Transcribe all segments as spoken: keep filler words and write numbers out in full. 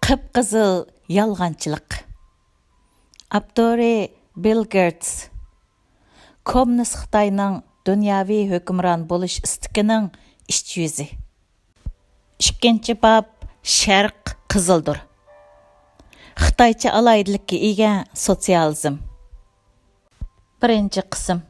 قىپقىزىل يالغانچىلىق. ئاپتورى: بىل گېيتس. كوممۇنىست خىتاينىڭ دۇنياۋى ھۆكۈمران بولۇش ئىستىكىنىڭ ئىچ يۈزى. ئىككىنچى باب: شەرق قىزىلدۇر. خىتايچە ئالاھىدىلىككە ئىگە سوتسىيالىزم. بىرىنچى قىسىم.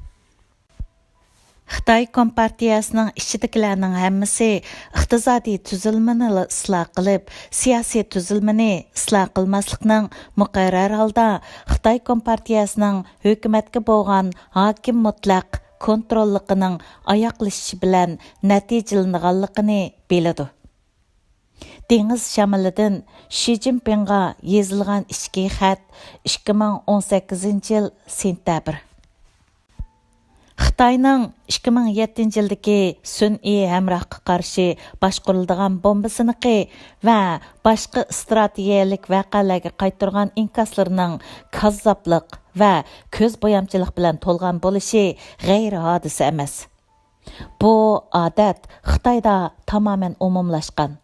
خىتاي كومپارتىيەسىنىڭ ئىچىدىكىلەرنىڭ ھەممىسى ئىقتىسادىي تۈزۈلمىنىلا ئىسلاھ قىلىپ، سىياسىي تۈزۈلمىنى ئىسلاھ قىلماسلىقنىڭ مۇقەررەر ھالدا خىتاي كومپارتىيەسىنىڭ ھۆكۈمەتكە بولغان ھاكىم مۇتلەق كونتروللۇقىنىڭ ئاياغلىشىشى بىلەن نەتىجىلىنىدىغانلىقىنى بىلىدۇ. دېڭىز شامىلىدىن شى جىنپىڭغا يېزىلغان ئىچكى خەت، ئىككى مىڭ ئون سەككىزىنچى يىل سېنتەبىر. خىتاينىڭ ئىككى مىڭ يەتتىنچى يىلدىكى سۈنئىي ھەمراھقا قارشى باشقۇرۇلىدىغان بومبا سىنىقى ۋە باشقا ئىستراتېگىيەلىك ۋەقەلەرگە قايتۇرغان ئىنكاسلىرىنىڭ كاززاپلىق ۋە كۆز بويامچىلىق بىلەن تولغان بولۇشى غەيرىي ھادىسە ئەمەس. بۇ ئادەت خىتايدا تامامەن ئومۇملاشقان.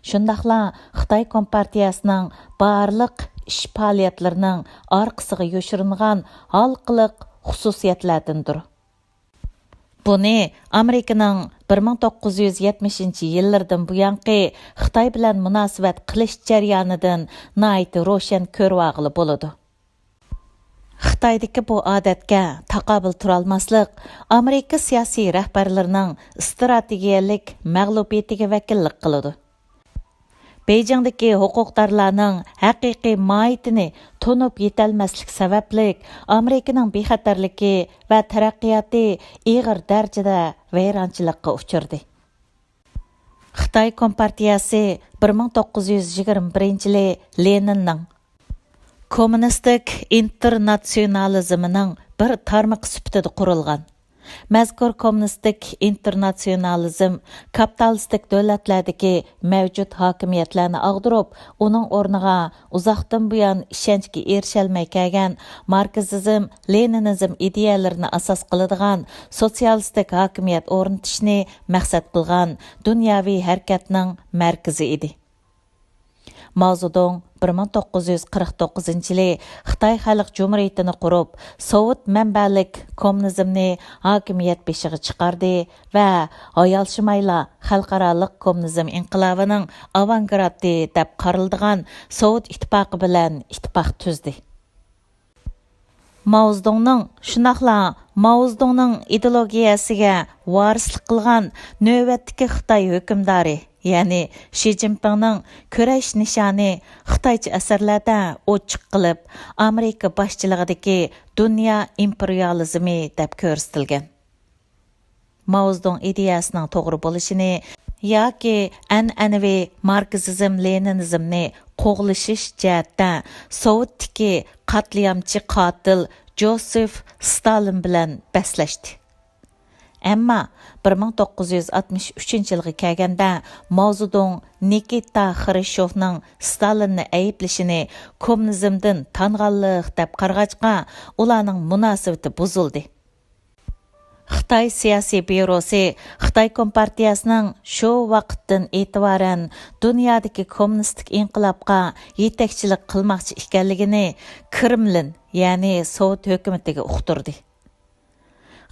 شۇنداقلا خىتاي كومپارتىيەسىنىڭ بارلىق ئىش پائالىيەتلىرىنىڭ ئارقىسىغا يوشۇرۇنغان ھالقىلىق خۇسۇسىيەتلەردىندۇر. بۇنى ئامېرىكىنىڭ بىر مىڭ توققۇز يۈز يەتمىشىنچى يىللىرىدىن بۇيانقى خىتاي بىلەن مۇناسىۋەت قىلىش جەريانىدىن ناھايىتى روشەن كۆرۈۋالغىلى بولىدۇ. خىتايدىكى بۇ ئادەتكە تاقابىل تۇرالماسلىق ئامېرىكا سىياسىي رەھبەرلىرىنىڭ ئىستراتېگىيەلىك مەغلۇبىيىتىگە ۋەكىللىك قىلىدۇ. بېيجىڭدىكى ھوقۇقدارلارنىڭ ھەقىقىي ماھىيىتىنى تونۇپ يېتەلمەسلىك سەۋەبلىك، ئامېرىكىنىڭ بىخەتەرلىكى ۋە تەرەققىياتى ئېغىر دەرىجىدە ۋەيرانچىلىققا ئۇچرىدى. خىتاي كومپارتىيەسى بىر مىڭ توققۇز يۈز يىگىرمە بىرىنچى يىلى لېنىننىڭ كوممۇنىستىك ئىنتېرناتسىيونالىزمىنىڭ بىر تارمىقى سۈپىتىدە قۇرۇلغان. مەزكۇر كوممۇنىستىك ئىنتېرناتسىيونالىزم كاپىتالىستىك دۆلەتلەردىكى مەۋجۇت ھاكىمىيەتلەرنى ئاغدۇرۇپ، ئۇنىڭ ئورنىغا ئۇزاقتىن بۇيان ئىشەنچكە ئېرىشەلمەي كەلگەن ماركسىزم، لېنىنىزم ئىدىيەلىرىنى ئاساس قىلىدىغان سوتسىيالىستىك ھاكىمىيەت ئورنىتىشنى مەقسەت قىلغان دۇنياۋى ھەرىكەتنىڭ مەركىزى ئىدى. ماۋزېدۇڭ بىر مىڭ توققۇز يۈز قىرىق توققۇزىنچى يىلى خىتاي خەلق جۇمھۇرىيىتىنى قۇرۇپ، سوۋېت مەنبەلىك كوممۇنىزمنى ھاكىمىيەت بېشىغا چىقاردى ۋە ھايالشىمايلا خەلقئارالىق كوممۇنىزم ئىنقىلابىنىڭ ئاۋانگارتى دەپ قارىلىدىغان سوۋېت ئىتتىپاقى بىلەن ئىتتىپاق تۈزدى. ماۋزېدۇڭنىڭ، شۇنداقلا ماۋزېدۇڭنىڭ ئىدېئولوگىيەسىگە ۋارىسلىق قىلغان نۆۋەتتىكى خىتاي ھۆكۈمدارى، يەنى شى جىنپىڭنىڭ كۈرەش نىشانى خىتايچە ئەسەرلەردە ئوچۇق قىلىپ، ئامېرىكا باشچىلىقىدىكى دۇنيا ئىمپېرىيالىزمى دەپ كۆرسىتىلگەن. ماۋزېدۇڭ ئىدىيەسىنىڭ توغرا بولۇشىنى ياكى ئەنئەنىۋى ماركسىزم-لېنىنىزمنى قوغلىشىش جەھەتتە سوۋېتتىكى قاتلىيامچى قاتىل جوسىف ستالىن بىلەن بەسلەشتى. ئەمما بىر مىڭ توققۇز يۈز ئاتمىش ئۈچىنچى يىلغا كەلگەندە، ماۋزېدۇڭ نىكىتا خرۇشچوفنىڭ ستالىننى ئەيىبلىشىنى كوممۇنىزمدىن تانغانلىق دەپ قارىغاچقا، ئۇلارنىڭ مۇناسىۋىتى بۇزۇلدى. خىتاي سىياسىي بيۇروسى خىتاي كومپارتىيەسىنىڭ شۇ ۋاقىتتىن ئېتىبارەن دۇنيادىكى كوممۇنىستىك ئىنقىلابقا يېتەكچىلىك قىلماقچى ئىكەنلىكىنى كرېملىن، يەنى سوۋېت ھۆكۈمىتىگە ئۇقتۇردى.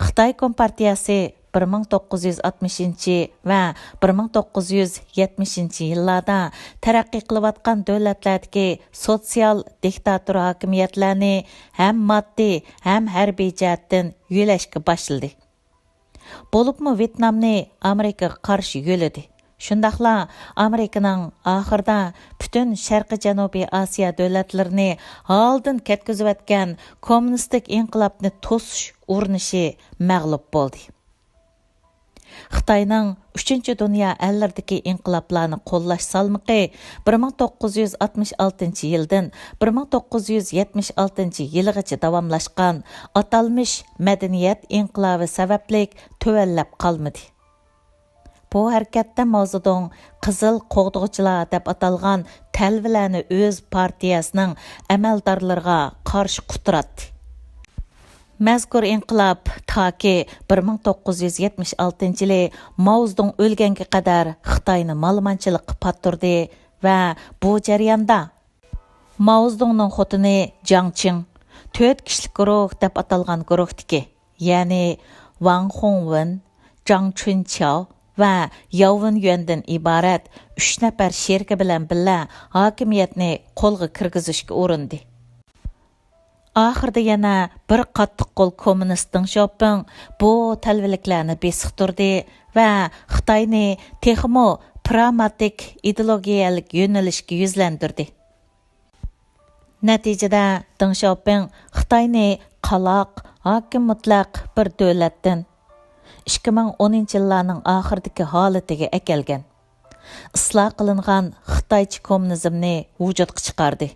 خىتاي كومپارتىيەسى بىر مىڭ توققۇز يۈز ئاتمىشىنچى ۋە بىر مىڭ توققۇز يۈز يەتمىشىنچى يىللاردا تەرەققىي قىلىۋاتقان دۆلەتلەردىكى سوتسىيال دىكتاتور ھاكىمىيەتلەرنى ھەم ماددىي، ھەم ھەربىي جەھەتتىن يۆلەشكە باشلىدى. بولۇپمۇ ۋيېتنامنى ئامېرىكىغا قارشى يۆلىدى. شۇنداقلا ئامېرىكىنىڭ ئاخىرىدا پۈتۈن شەرقىي جەنۇبىي ئاسىيا دۆلەتلىرىنى ھالدىن كەتكۈزۈۋەتكەن كوممۇنىستىك ئىنقىلابنى توسۇش ئۇرۇنۇشى مەغلۇپ بولدى. خىتاينىڭ ئۈچىنچى دۇنيا ئەللىرىدىكى ئىنقىلابلارنى قوللاش سالمىقى بىر مىڭ توققۇز يۈز ئاتمىش ئالتىنچى يىلدىن بىر مىڭ توققۇز يۈز يەتمىش ئالتىنچى يىلىغىچە داۋاملاشقان ئاتالمىش مەدەنىيەت ئىنقىلابى سەۋەبلىك تۆۋەنلەپ قالمىدى. بۇ ھەرىكەتتە ماۋزېدۇڭ قىزىل قوغدىغۇچىلار دەپ ئاتالغان تەلۋىلەرنى ئۆز پارتىيەسىنىڭ ئەمەلدارلىرىغا قارشى قۇتراتتى. مەزكۇر ئىنقىلاب تاكى بىر مىڭ توققۇز يۈز يەتمىش ئالتىنچى يىلى ماۋزېدۇڭ ئۆلگەنگە قەدەر خىتاينى مالىمانچىلىققا پاتتۇردى ۋە بۇ جەرياندا ماۋزېدۇڭنىڭ خوتۇنى جاڭ چىڭ، تۆت كىشىلىك گۇرۇھ دەپ ئاتالغان گۇرۇھتىكى، يەنى ۋاڭ خۇڭۋېن، جاڭ چۈنچياۋ ۋە ياۋ ۋېنيۈەندىن ئىبارەت ئۈچ نەپەر شېرىكى بىلەن بىللە ھاكىمىيەتنى قولغا كىرگۈزۈشكە ئۇرۇندى. ئاخىرىدا يەنە بىر قاتتىق قول كوممۇنىست دېڭ شياۋپىڭ بۇ تەلۋىلىكلەرنى بېسىقتۇردى ۋە خىتاينى تېخىمۇ پراگماتىك ئىدېئولوگىيەلىك يۆنىلىشكە يۈزلەندۈردى. نەتىجىدە، دېڭ شياۋپىڭ خىتاينى قالاق، ھاكىم مۇتلەق بىر دۆلەتتىن ئىككى مىڭ ئونىنچى يىللارنىڭ ئاخىرىدىكى ھالىتىگە ئەكەلگەن، ئىسلاھ قىلىنغان خىتايچە كوممۇنىزمنى ۋۇجۇدقا چىقاردى.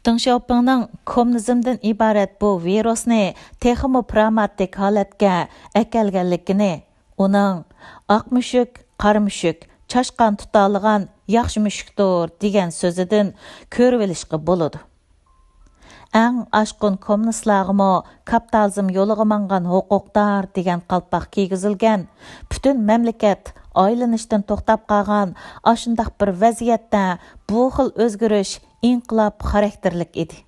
دېڭ شياۋپىڭنىڭ كوممۇنىزمدىن ئىبارەت بۇ ۋىرۇسنى تېخىمۇ پراگماتىك ھالەتكە ئەكەلگەنلىكىنى ئۇنىڭ «ئاق مۈشۈك، قارا مۈشۈك، چاشقان تۇتالىغان ياخشى مۈشۈكتۇر» دېگەن سۆزىدىن كۆرۈۋېلىشقا بولىدۇ. ئەڭ ئاشقۇن كوممۇنىستلارغىمۇ «كاپىتالىزم يولىغا ماڭغان ھوقۇقدار» دېگەن قالپاق كىيگۈزۈلگەن، پۈتۈن مەملىكەت ئايلىنىشتىن توختاپ قالغان ئاشۇنداق بىر ۋەزىيەتتە بۇ خىل ئۆزگىرىش ئىنقىلاب خاراكتېرلىك ئىدى.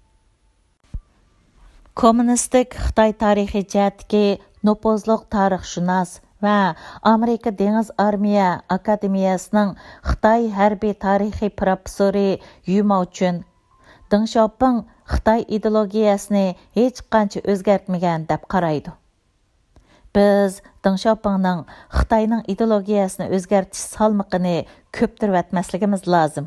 كوممۇنىستىك خىتاي تارىخىي جەھەتتىكى نوپۇزلۇق تارىخشۇناس ۋە ئامېرىكا دېڭىز ئارمىيە ئاكادېمىيەسىنىڭ خىتاي ھەربىي تارىخى پروفېسسورى يۈ ماۋچۈن دېڭ شياۋپىڭ خىتاي ئىدېئولوگىيەسىنى ھېچقانچە ئۆزگەرتمىگەن دەپ قارايدۇ. بىز دېڭ شياۋپىڭنىڭ خىتاينىڭ ئىدېئولوگىيەسىنى ئۆزگەرتىش سالمىقىنى كۆپتۈرۈۋەتمەسلىكىمىز لازىم.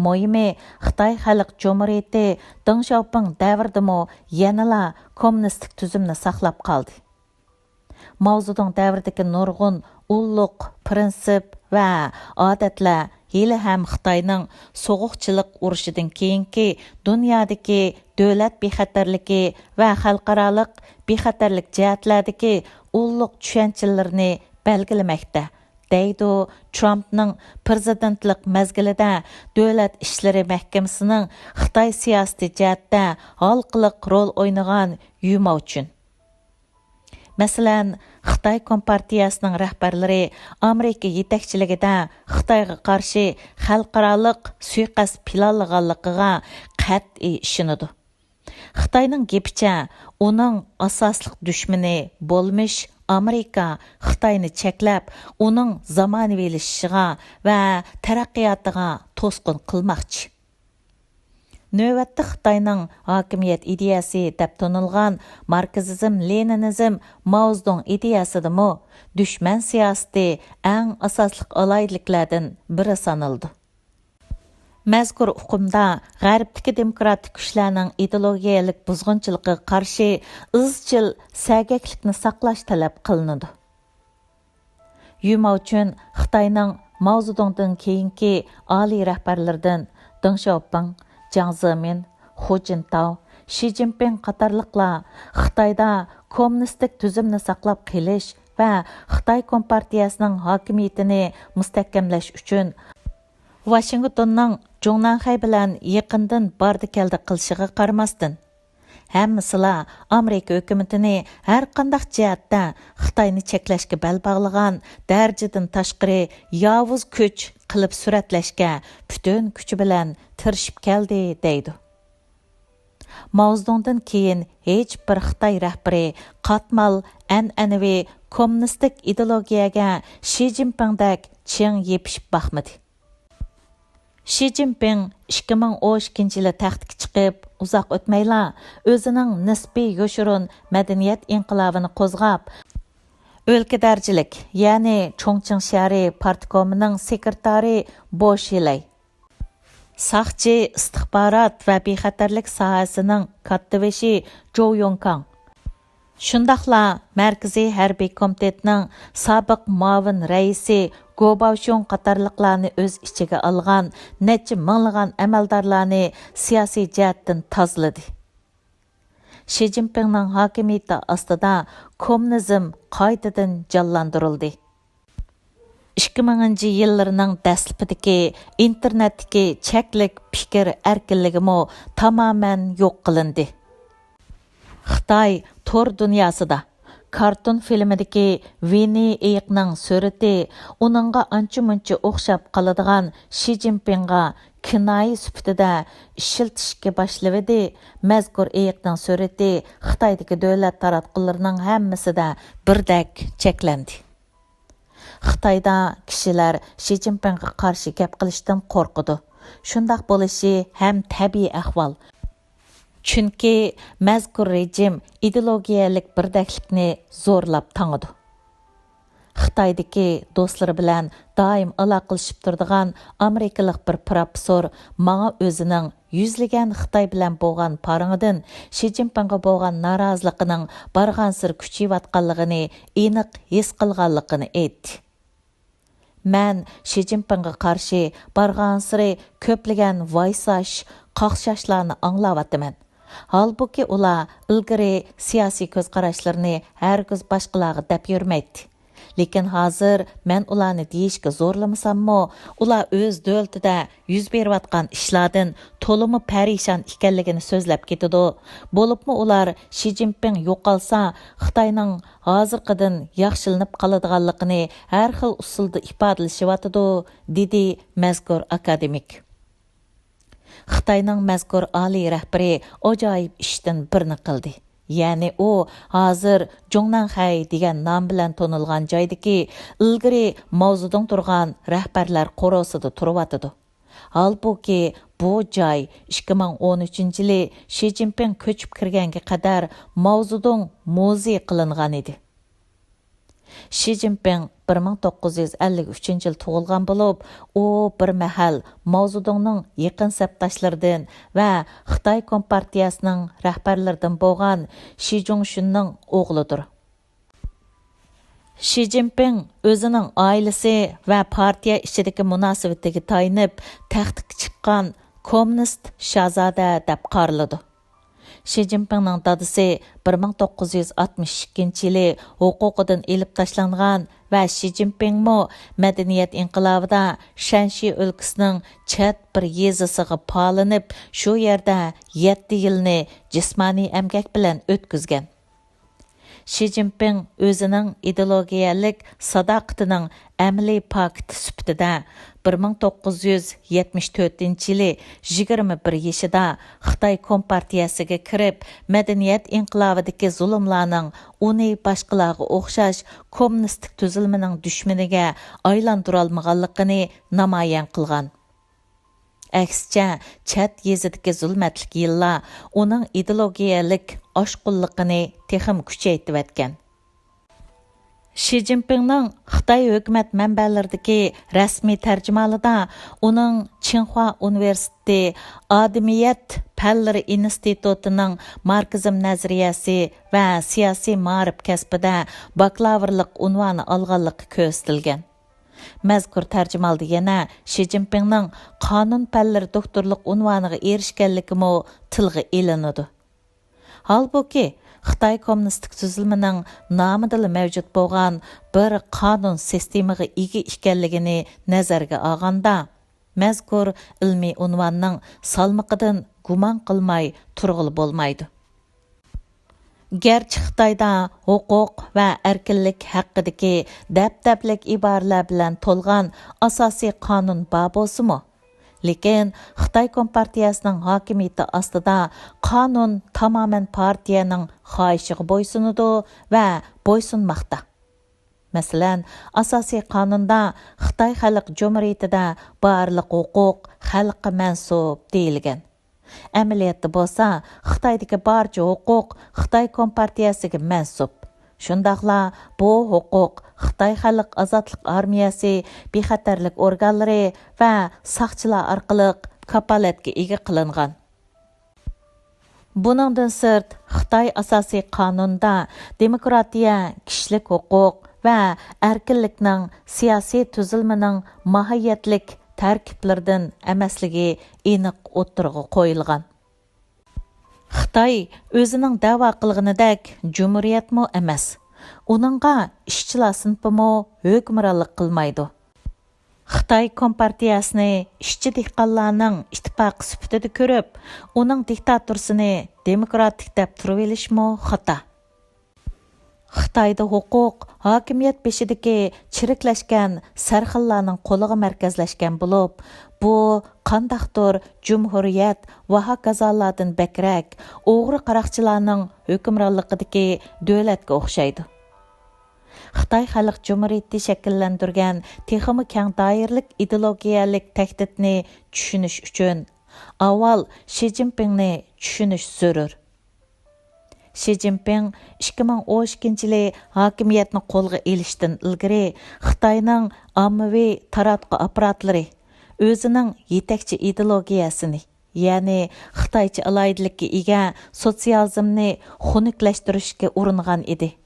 مۇھىمى، خىتاي خەلق جۇمھۇرىيىتى دېڭ شياۋپىڭ دەۋرىدىمۇ يەنىلا كوممۇنىستىك تۈزۈمنى ساقلاپ قالدى. ماۋزېدۇڭ دەۋرىدىكى نۇرغۇن ئۇللۇق پىرىنسىپ ۋە ئادەتلەر ھېلىھەم خىتاينىڭ سوغۇقچىلىق ئۇرۇشىدىن كېيىنكى دۇنيادىكى دۆلەت بىخەتەرلىكى ۋە خەلقئارالىق بىخەتەرلىك جەھەتلەردىكى ئۇللۇق چۈشەنچىلىرىنى بەلگىلىمەكتە، دەيدۇ ترامپنىڭ پىرېزىدېنتلىق مەزگىلىدە دۆلەت ئىشلىرى مەھكىمىسىنىڭ خىتاي سىياسىتى جەھەتتە ھالقىلىق رول ئوينىغان يۈ ماۋچۈن. مەسىلەن، خىتاي كومپارتىيەسىنىڭ رەھبەرلىرى ئامېرىكا يېتەكچىلىكىدە خىتايغا قارشى خەلقئارالىق سۇيىقەست پىلانلىغانلىقىغا قەتئىي ئىشىنىدۇ. خىتاينىڭ گېپىچە، ئۇنىڭ ئاساسلىق دۈشمىنى بولمىش ئامېرىكا خىتاينى چەكلەپ، ئۇنىڭ زامانىۋىلىشىشىغا ۋە تەرەققىياتىغا توسقۇن قىلماقچى. نۆۋەتتە خىتاينىڭ ھاكىمىيەت ئىدىيەسى دەپ تونۇلغان ماركسىزم، لېنىنىزم، ماۋزېدۇڭ ئىدىيەسىدىمۇ دۈشمەن سىياسىتى ئەڭ ئاساسلىق ئالاھىدىلىكلەردىن بىرى سانىلىدۇ. مەزكۇر ئۇقۇمدا غەربتىكى دېموكراتىك كۈچلەرنىڭ ئىدېئولوگىيەلىك بۇزغۇنچىلىقىغا قارشى ئىزچىل سەگەكلىكنى ساقلاش تەلەپ قىلىنىدۇ. يۈ ماۋچۈن خىتاينىڭ ماۋزېدۇڭدىن كېيىنكى ئالىي رەھبەرلىرىدىن دېڭ شياۋپىڭ، جياڭ زېمىن، خۇ جىنتاۋ، شى جىنپىڭ قاتارلىقلار خىتايدا كوممۇنىستىك تۈزۈمنى ساقلاپ قېلىش ۋە خىتاي كومپارتىيەسىنىڭ ھاكىمىيىتىنى مۇستەھكەملەش ئۈچۈن ۋاشىنگتوننىڭ جۇڭنەنخەي بىلەن يېقىندىن باردى-كەلدى قىلىشىغا قارىماستىن، ھەممىسىلا ئامېرىكا ھۆكۈمىتىنى ھەرقانداق جەھەتتە خىتاينى چەكلەشكە بەل باغلىغان دەرىجىدىن تاشقىرى ياۋۇز كۈچ قىلىپ سۈرەتلەشكە پۈتۈن كۈچى بىلەن تىرىشىپ كەلدى، دەيدۇ. ماۋزېدۇڭدىن كېيىن ھېچبىر خىتاي رەھبىرى قاتمال ئەنئەنىۋى كوممۇنىستىك ئىدېئولوگىيەگە شى جىنپىڭدەك چىڭ يېپىشىپ باقمىدى. شى جىنپىڭ ئىككى مىڭ ئون ئىككىنچى يىلى تەختكە چىقىپ، ئۇزاق ئۆتمەيلا ئۆزىنىڭ نىسپىي يوشۇرۇن مەدەنىيەت ئىنقىلابىنى قوزغاپ، ئۆلكە دەرىجىلىك، يەنى چۇڭچىڭ شەھىرى پارتكومىنىڭ سېكرېتارى بو شىلەي، ساقچى، ئىستىخبارات ۋە بىخەتەرلىك ساھەسىنىڭ كاتتىبېشى جوۋ يۇڭكاڭ، شۇنداقلا مەركىزىي ھەربىي كومىتېتنىڭ سابىق مۇئاۋىن رەئىسى گو باۋشۇڭ قاتارلىقلارنى ئۆز ئىچىگە ئالغان نەچچە مىڭلىغان ئەمەلدارلارنى سىياسىي جەھەتتىن تازىلىدى. شى جىنپىڭنىڭ ھاكىمىيىتى ئاستىدا كوممۇنىزم قايتىدىن جانلاندۇرۇلدى. ئىككى مىڭىنچى يىللىرىنىڭ دەسلىپىدىكى ئىنتېرنېتتىكى چەكلىك پىكىر ئەركىنلىكىمۇ تامامەن يوق قىلىندى. خىتاي تور دۇنياسىدا كارتون فىلىمىدىكى ۋىننى ئېيىقنىڭ سۈرىتى ئۇنىڭغا ئانچە-مۇنچە ئوخشاپ قالىدىغان شى جىنپىڭغا كىنايە سۈپىتىدە ئىشلىتىشكە باشلىۋىدى، مەزكۇر ئېيىقنىڭ سۈرىتى خىتايدىكى دۆلەت تاراتقۇلىرىنىڭ ھەممىسىدە بىردەك چەكلەندى. خىتايدا كىشىلەر شى جىنپىڭغا قارشى گەپ قىلىشتىن قورقىدۇ. شۇنداق بولۇشى ھەم تەبىئىي ئەھۋال. چۈنكى مەزكۇر رېجىم ئىدېئولوگىيەلىك بىردەكلىكنى زورلاپ تاڭىدۇ. خىتايدىكى دوستلىرى بىلەن دائىم ئالاقىلىشىپ تۇرىدىغان ئامېرىكىلىق بىر پروفېسسور ماڭا ئۆزىنىڭ يۈزلىگەن خىتاي بىلەن بولغان پارىڭىدىن شى جىنپىڭغا بولغان نارازىلىقىنىڭ بارغانسېرى كۈچىيىۋاتقانلىقىنى ئېنىق ھېس قىلغانلىقىنى ئېيتتى. مەن شى جىنپىڭغا قارشى بارغانسېرى كۆپلىگەن ۋايساش، قاقشاشلارنى ئاڭلاۋاتىمەن. ھالبۇكى، ئۇلار ئىلگىرى سىياسىي كۆز قاراشلىرىنى ھەرگىز باشقىلارغا دەپ يۈرمەيتتى. لېكىن ھازىر مەن ئۇلارنى دېيىشكە زورلىمىساممۇ، ئۇلار ئۆز دۆلىتىدە يۈز بېرىۋاتقان ئىشلاردىن تولىمۇ پەرىشان ئىكەنلىكىنى سۆزلەپ كېتىدۇ. بولۇپمۇ ئۇلار شى جىنپىڭ يوقالسا، خىتاينىڭ ھازىرقىدىن ياخشىلىنىپ قالىدىغانلىقىنى ھەر خىل ئۇسۇلدا ئىپادىلىشىۋاتىدۇ، دېدى مەزكۇر ئاكادېمىك. خىتاينىڭ مەزكۇر ئالىي رەھبىرى ئاجايىپ ئىشتىن بىرنى قىلدى. يەنى ئۇ ھازىر جۇڭنەنخەي دېگەن نام بىلەن تونۇلغان جايدىكى ئىلگىرى ماۋزېدۇڭ تۇرغان رەھبەرلەر قورۇسىدا تۇرۇۋاتىدۇ. ھالبۇكى، بۇ جاي ئىككى مىڭ ئون ئۈچىنچى يىلى شى جىنپىڭ كۆچۈپ كىرگەنگە قەدەر ماۋزېدۇڭ مۇزېي قىلىنغان ئىدى. شى جىنپىڭ بىر مىڭ توققۇز يۈز ئەللىك ئۈچىنچى يىل تۇغۇلغان بولۇپ، ئۇ بىر مەھەل ماۋزېدۇڭنىڭ يېقىن سەپداشلىرىدىن ۋە خىتاي كومپارتىيەسىنىڭ رەھبەرلىرىدىن بولغان شى جۇڭشۈننىڭ ئوغلىدۇر. شى جىنپىڭ ئۆزىنىڭ ئائىلىسى ۋە پارتىيە ئىچىدىكى مۇناسىۋىتىگە تايىنىپ، تەختكە چىققان كوممۇنىست شاھزادە دەپ قارىلىدۇ. شى جىنپىڭنىڭ دادىسى بىر مىڭ توققۇز يۈز ئاتمىش ئىككىنچى يىلى ھوقۇقىدىن ئېلىپ تاشلانغان ۋە شى جىنپىڭمۇ مەدەنىيەت ئىنقىلابىدا شەنشى ئۆلكىسىنىڭ چەت بىر يېزىسىغا پالىنىپ، شۇ يەردە يەتتە يىلنى جىسمانىي ئەمگەك بىلەن ئۆتكۈزگەن. شى جىنپىڭ ئۆزىنىڭ ئىدېئولوگىيەلىك ساداقىتىنىڭ ئەمەلىي پاكىتى سۈپىتىدە بىر مىڭ توققۇز يۈز يەتمىش تۆتىنچى يىلى يىگىرمە بىر يېشىدا خىتاي كومپارتىيەسىگە كىرىپ، مەدەنىيەت ئىنقىلابىدىكى زۇلۇملارنىڭ ئۇنى باشقىلارغا ئوخشاش كوممۇنىستىك تۈزۈلمىنىڭ دۈشمىنىگە ئايلاندۇرالمىغانلىقىنى نامايان قىلغان. ئەكسىچە، چەت يېزىدىكى زۇلمەتلىك يىللار ئۇنىڭ ئىدېئولوگىيەلىك ئاشقۇنلۇقىنى تېخىمۇ كۈچەيتىۋەتكەن. شى جىنپىڭنىڭ خىتاي ھۆكۈمەت مەنبەلىرىدىكى رەسمىي تەرجىمىھالىدا ئۇنىڭ چىڭخۇا ئۇنىۋېرسىتېتى ئادىمىيەت پەنلىرى ئىنستىتۇتىنىڭ ماركسىزم نەزەرىيەسى ۋە سىياسىي مائارىپ كەسپىدە باكلاۋۇرلۇق ئۇنۋانى ئالغانلىقى كۆرسىتىلگەن. مەزكۇر تەرجىمىھالدا يەنە شى جىنپىڭنىڭ قانۇن پەنلىرى دوكتورلۇق ئۇنۋانىغا ئېرىشكەنلىكىمۇ تىلغا ئېلىنىدۇ. ھالبۇكى، خىتاي كوممۇنىستىك تۈزۈلمىنىڭ نامىدىلا مەۋجۇت بولغان بىر قانۇن سىستېمىغا ئىگە ئىكەنلىكىنى نەزەرگە ئالغاندا، مەزكۇر ئىلمىي ئۇنۋاننىڭ سالمىقىدىن گۇمان قىلماي تۇرغىلى بولمايدۇ. گەرچە خىتايدا ھوقۇق ۋە ئەركىنلىك ھەققىدىكى دەبدەبىلىك ئىبارىلەر بىلەن تولغان ئاساسىي قانۇن بار بولسىمۇ، لېكىن خىتاي كومپارتىيەسىنىڭ ھاكىمىيىتى ئاستىدا قانۇن تامامەن پارتىيەنىڭ خاھىشىغا بويسۇنىدۇ ۋە بويسۇنماقتا. مەسىلەن، ئاساسىي قانۇندا خىتاي خەلق جۇمھۇرىيىتىدە بارلىق ھوقۇق خەلققە مەنسۇپ دېيىلگەن. ئەمەلىيەتتە بولسا، خىتايدىكى بارچە ھوقۇق خىتاي كومپارتىيەسىگە مەنسۇپ. شۇنداقلا بۇ ھوقۇق خىتاي خەلق ئازادلىق ئارمىيەسى، بىخەتەرلىك ئورگانلىرى ۋە ساقچىلار ئارقىلىق كاپالەتكە ئىگە قىلىنغان. بۇنىڭدىن سىرت، خىتاي ئاساسىي قانۇنىدا دېموكراتىيە، كىشىلىك ھوقۇق ۋە ئەركىنلىكنىڭ سىياسىي تۈزۈلمىنىڭ ماھىيەتلىك تەركىبلىرىدىن ئەمەسلىكى ئېنىق ئوتتۇرىغا قويۇلغان. خىتاي ئۆزىنىڭ دەۋا قىلغىنىدەك جۇمھۇرىيەتمۇ ئەمەس. ئۇنىڭغا ئىشچىلار سىنىپىمۇ ھۆكۈمرانلىق قىلمايدۇ. خىتاي كومپارتىيەسىنى ئىشچى دېھقانلارنىڭ ئىتتىپاقى سۈپىتىدە كۆرۈپ، ئۇنىڭ دىكتاتورىسىنى دېموكراتىك دەپ تۇرۇۋېلىشمۇ خاتا. خىتايدا ھوقۇق ھاكىمىيەت بېشىدىكى چىرىكلەشكەن سەرخىللارنىڭ قولىغا مەركەزلەشكەن بولۇپ، بۇ قانداقتۇر جۇمھۇرىيەت ۋە ھاكازالاردىن بەكرەك ئوغرى قاراقچىلارنىڭ ھۆكۈمرانلىقىدىكى دۆلەتكە ئوخشايدۇ. خىتاي خەلق جۇمھۇرىيىتى شەكىللەندۈرگەن تېخىمۇ كەڭ دائىرىلىك ئىدېئولوگىيەلىك تەھدىتنى چۈشىنىش ئۈچۈن، ئاۋۋال شى جىنپىڭنى چۈشىنىش زۆرۈر. شى جىنپىڭ ئىككى مىڭ ئون ئىككىنچى يىلى ھاكىمىيەتنى قولغا ئېلىشتىن ئىلگىرى خىتاينىڭ ئاممىۋى تاراتقۇ ئاپپاراتلىرى ئۆزىنىڭ يېتەكچى ئىدېئولوگىيەسىنى، يەنى خىتايچە ئالاھىدىلىككە ئىگە سوتسىيالىزمنى خۇنۈكلەشتۈرۈشكە ئۇرۇنغان ئىدى.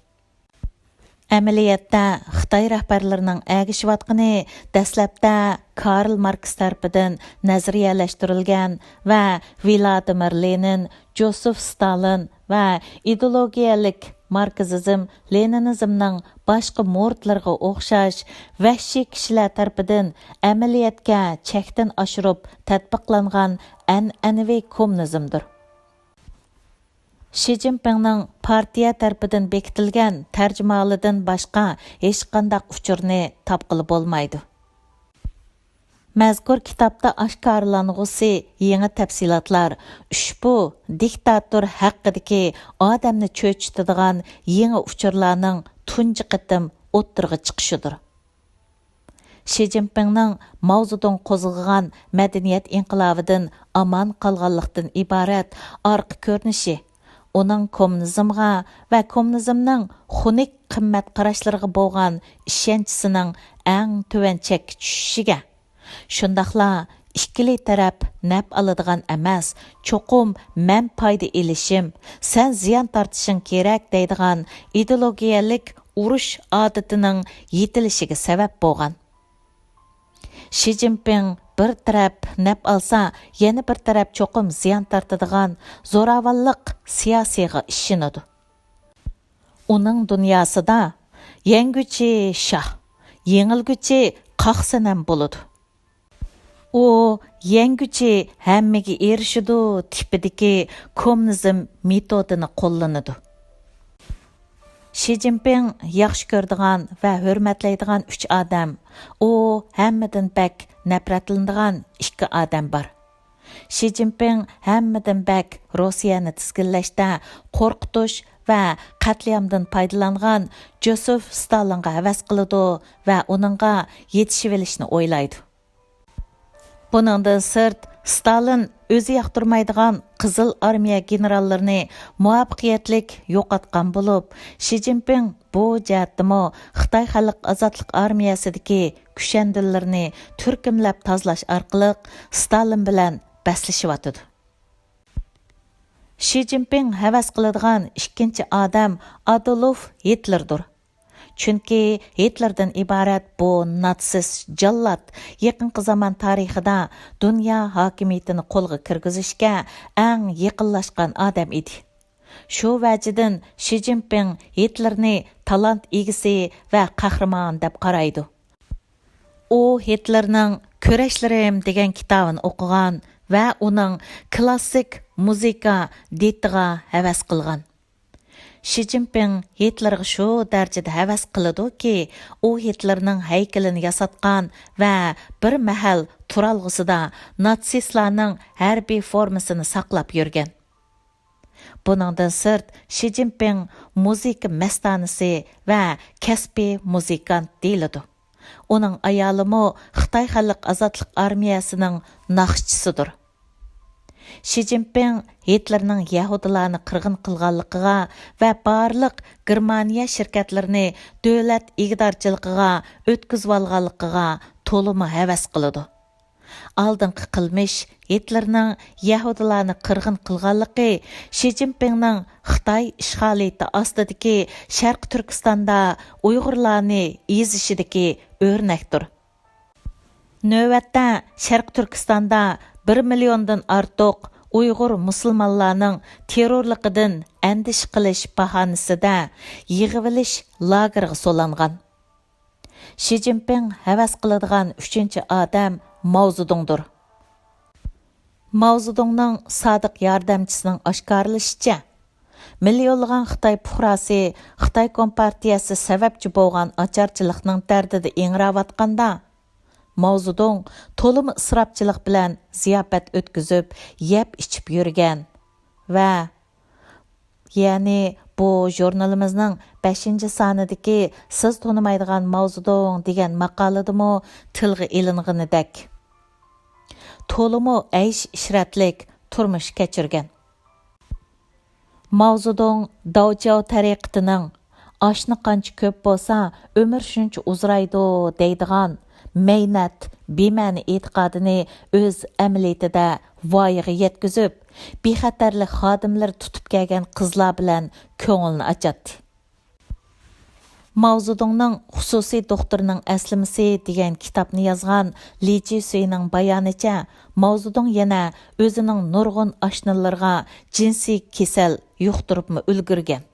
ئەمەلىيەتتە، خىتاي رەھبەرلىرىنىڭ ئەگىشىۋاتقىنى دەسلەپتە كارل ماركس تەرىپىدىن نەزەرىيەلەشتۈرۈلگەن ۋە ۋلادىمىر لېنىن، جوسېف ستالىن ۋە ئىدېئولوگىيەلىك ماركسىزم، لېنىنىزمنىڭ باشقا مۇرىتلىرىغا ئوخشاش ۋەھشىي كىشىلەر تەرىپىدىن ئەمەلىيەتكە چەكتىن ئاشۇرۇپ تەتبىقلانغان ئەنئەنىۋى كوممۇنىزمدۇر. شى جىنپىڭنىڭ پارتىيە تەرىپىدىن بېكىتىلگەن تەرجىمىھالىدىن باشقا ھېچقانداق ئۇچۇرنى تاپقىلى بولمايدۇ. مەزكۇر كىتابتا ئاشكارىلانغۇسى يېڭى تەپسىلاتلار ئۇشبۇ دىكتاتور ھەققىدىكى ئادەمنى چۆچۈتىدىغان يېڭى ئۇچۇرلارنىڭ تۇنجى قېتىم ئوتتۇرىغا چىقىشىدۇر. شى جىنپىڭنىڭ ماۋزېدۇڭ قوزغىغان مەدەنىيەت ئىنقىلابىدىن ئامان قالغانلىقتىن ئىبارەت ئارقا كۆرۈنۈشى، ئۇنىڭ كوممۇنىزمغا ۋە كوممۇنىزمنىڭ خۇنۈك قىممەت قاراشلىرىغا بولغان ئىشەنچىسىنىڭ ئەڭ تۆۋەن چەككە چۈشۈشىگە، شۇنداقلا ئىككىلى تەرەپ نەپ ئالىدىغان ئەمەس، چوقۇم مەن پايدا ئېلىشىم، سەن زىيان تارتىشىڭ كېرەك دەيدىغان ئىدېئولوگىيەلىك ئۇرۇش ئادىتىنىڭ يېتىلىشىگە سەۋەب بولغان. شى جىنپىڭ بىر تەرەپ نەپ ئالسا، يەنە بىر تەرەپ چوقۇم زىيان تارتىدىغان زوراۋانلىق سىياسىيغا ئىشىنىدۇ. ئۇنىڭ دۇنياسىدا يەڭگۈچى شاھ، يېڭىلگۈچى قاقسەنەم بولىدۇ. ئۇ يەڭگۈچى ھەممىگە ئېرىشىدۇ تىپىدىكى كوممۇنىزم مېتودىنى قوللىنىدۇ. شى جىنپىڭ ياخشى كۆرىدىغان ۋە ھۆرمەتلەيدىغان ئۈچ ئادەم، ئۇ ھەممىدىن بەك نەپرەتلىنىدىغان ئىككى ئادەم بار. شى جىنپىڭ ھەممىدىن بەك روسىيەنى تىزگىنلەشتە قورقۇتۇش ۋە قەتلىئامدىن پايدىلانغان جوسېف ستالىنغا ھەۋەس قىلىدۇ ۋە ئۇنىڭغا يېتىشىۋېلىشنى ئويلايدۇ. بۇنىڭدىن سىرت، ستالىن ئۆزى ياقتۇرمايدىغان قىزىل ئارمىيە گېنېراللىرىنى مۇۋەپپەقىيەتلىك يوقاتقان بولۇپ، شى جىنپىڭ بۇ جەھەتتىمۇ خىتاي خەلق ئازادلىق ئارمىيەسىدىكى كۈشەندىلىرىنى تۈركۈملەپ تازىلاش ئارقىلىق ستالىن بىلەن بەسلىشىۋاتىدۇ. شى جىنپىڭ ھەۋەس قىلىدىغان ئىككىنچى ئادەم ئادولف گىتلېردۇر. چۈنكى گىتلېردىن ئىبارەت بۇ ناتسىست جاللات يېقىنقى زامان تارىخىدا دۇنيا ھاكىمىيىتىنى قولغا كىرگۈزۈشكە ئەڭ يېقىنلاشقان ئادەم ئىدى. شۇ ۋەجىدىن شى جىنپىڭ گىتلېرنى تالانت ئىگىسى ۋە قەھرىمان دەپ قارايدۇ. ئۇ گىتلېرنىڭ كۈرەشلىرىم دېگەن كىتابىنى ئوقۇغان ۋە ئۇنىڭ كلاسسىك مۇزىكا دىتىغا ھەۋەس قىلغان. شى جىنپىڭ گىتلېرغا شۇ دەرىجىدە ھەۋەس قىلىدۇكى، ئۇ گىتلېرنىڭ ھەيكىلىنى ياساتقان ۋە بىر مەھەل تۇرالغۇسىدا ناتسىستلارنىڭ ھەربىي فورمىسىنى ساقلاپ يۈرگەن. بۇنىڭدىن سىرت، شى جىنپىڭ مۇزىكا مەستانىسى ۋە كەسپىي مۇزىكانت دېيىلىدۇ. ئۇنىڭ ئايالىمۇ خىتاي خەلق ئازادلىق ئارمىيەسىنىڭ ناخشىچىسىدۇر. شى جىنپىڭ گىتلېرنىڭ يەھۇدىيلارنى قىرغىن قىلغانلىقىغا ۋە بارلىق گېرمانىيە شىركەتلىرىنى دۆلەت ئىگىدارچىلىقىغا ئۆتكۈزۈۋالغانلىقىغا تولىمۇ ھەۋەس قىلىدۇ. ئالدىنقى قىلمىش، گىتلېرنىڭ يەھۇدىيلارنى قىرغىن قىلغانلىقى شى جىنپىڭنىڭ خىتاي ئىشغالىيىتى ئاستىدىكى شەرقىي تۈركىستاندا ئۇيغۇرلارنى ئېزىشىدىكى ئۆرنەكتۇر. نۆۋەتتە شەرقىي تۈركىستاندا بىر مىليوندىن ئارتۇق ئۇيغۇر مۇسۇلمانلارنىڭ تېررورلۇقىدىن ئەندىشە قىلىش باھانىسىدە يىغىۋېلىش لاگېرىغا سولانغان. شى جىنپىڭ ھەۋەس قىلىدىغان ئۈچىنچى ئادەم ماۋزېدۇڭدۇر. ماۋزېدۇڭنىڭ سادىق ياردەمچىسىنىڭ ئاشكارىلىشىچە، مىليونلىغان خىتاي پۇقراسى خىتاي كومپارتىيەسى سەۋەبچى بولغان ئاچارچىلىقنىڭ دەردىدە ئىڭراۋاتقاندا، ماۋزېدۇڭ تولىمۇ ئىسراپچىلىق بىلەن زىياپەت ئۆتكۈزۈپ، يەپ ئىچىپ يۈرگەن ۋە، يەنى بۇ ژۇرنىلىمىزنىڭ بەشىنچى سانىدىكى سىز تونۇمايدىغان ماۋزېدۇڭ دېگەن ماقالىدىمۇ تىلغا ئېلىنغىنىدەك، تولىمۇ ئەيش-ئىشرەتلىك تۇرمۇش كەچۈرگەن. ماۋزېدۇڭ داۋچياۋ تەرىقىتىنىڭ «ئاشنا قانچە كۆپ بولسا، ئۆمۈر شۇنچە ئۇزىرايدۇ» دەيدىغان مەينەت، بىمەنە ئېتىقادىنى ئۆز ئەمەلىيىتىدە ۋايىغا يەتكۈزۈپ، بىخەتەرلىك خادىملىرى تۇتۇپ كەلگەن قىزلار بىلەن كۆڭلىنى ئاچاتتى. ماۋزېدۇڭنىڭ خۇسۇسىي دوختۇرىنىڭ ئەسلىمىسى دېگەن كىتابنى يازغان لى جىسۈينىڭ بايانىچە، ماۋزېدۇڭ يەنە ئۆزىنىڭ نۇرغۇن ئاشنىلىرىغا جىنسىي كېسەل يۇقتۇرۇپمۇ ئۈلگۈرگەن.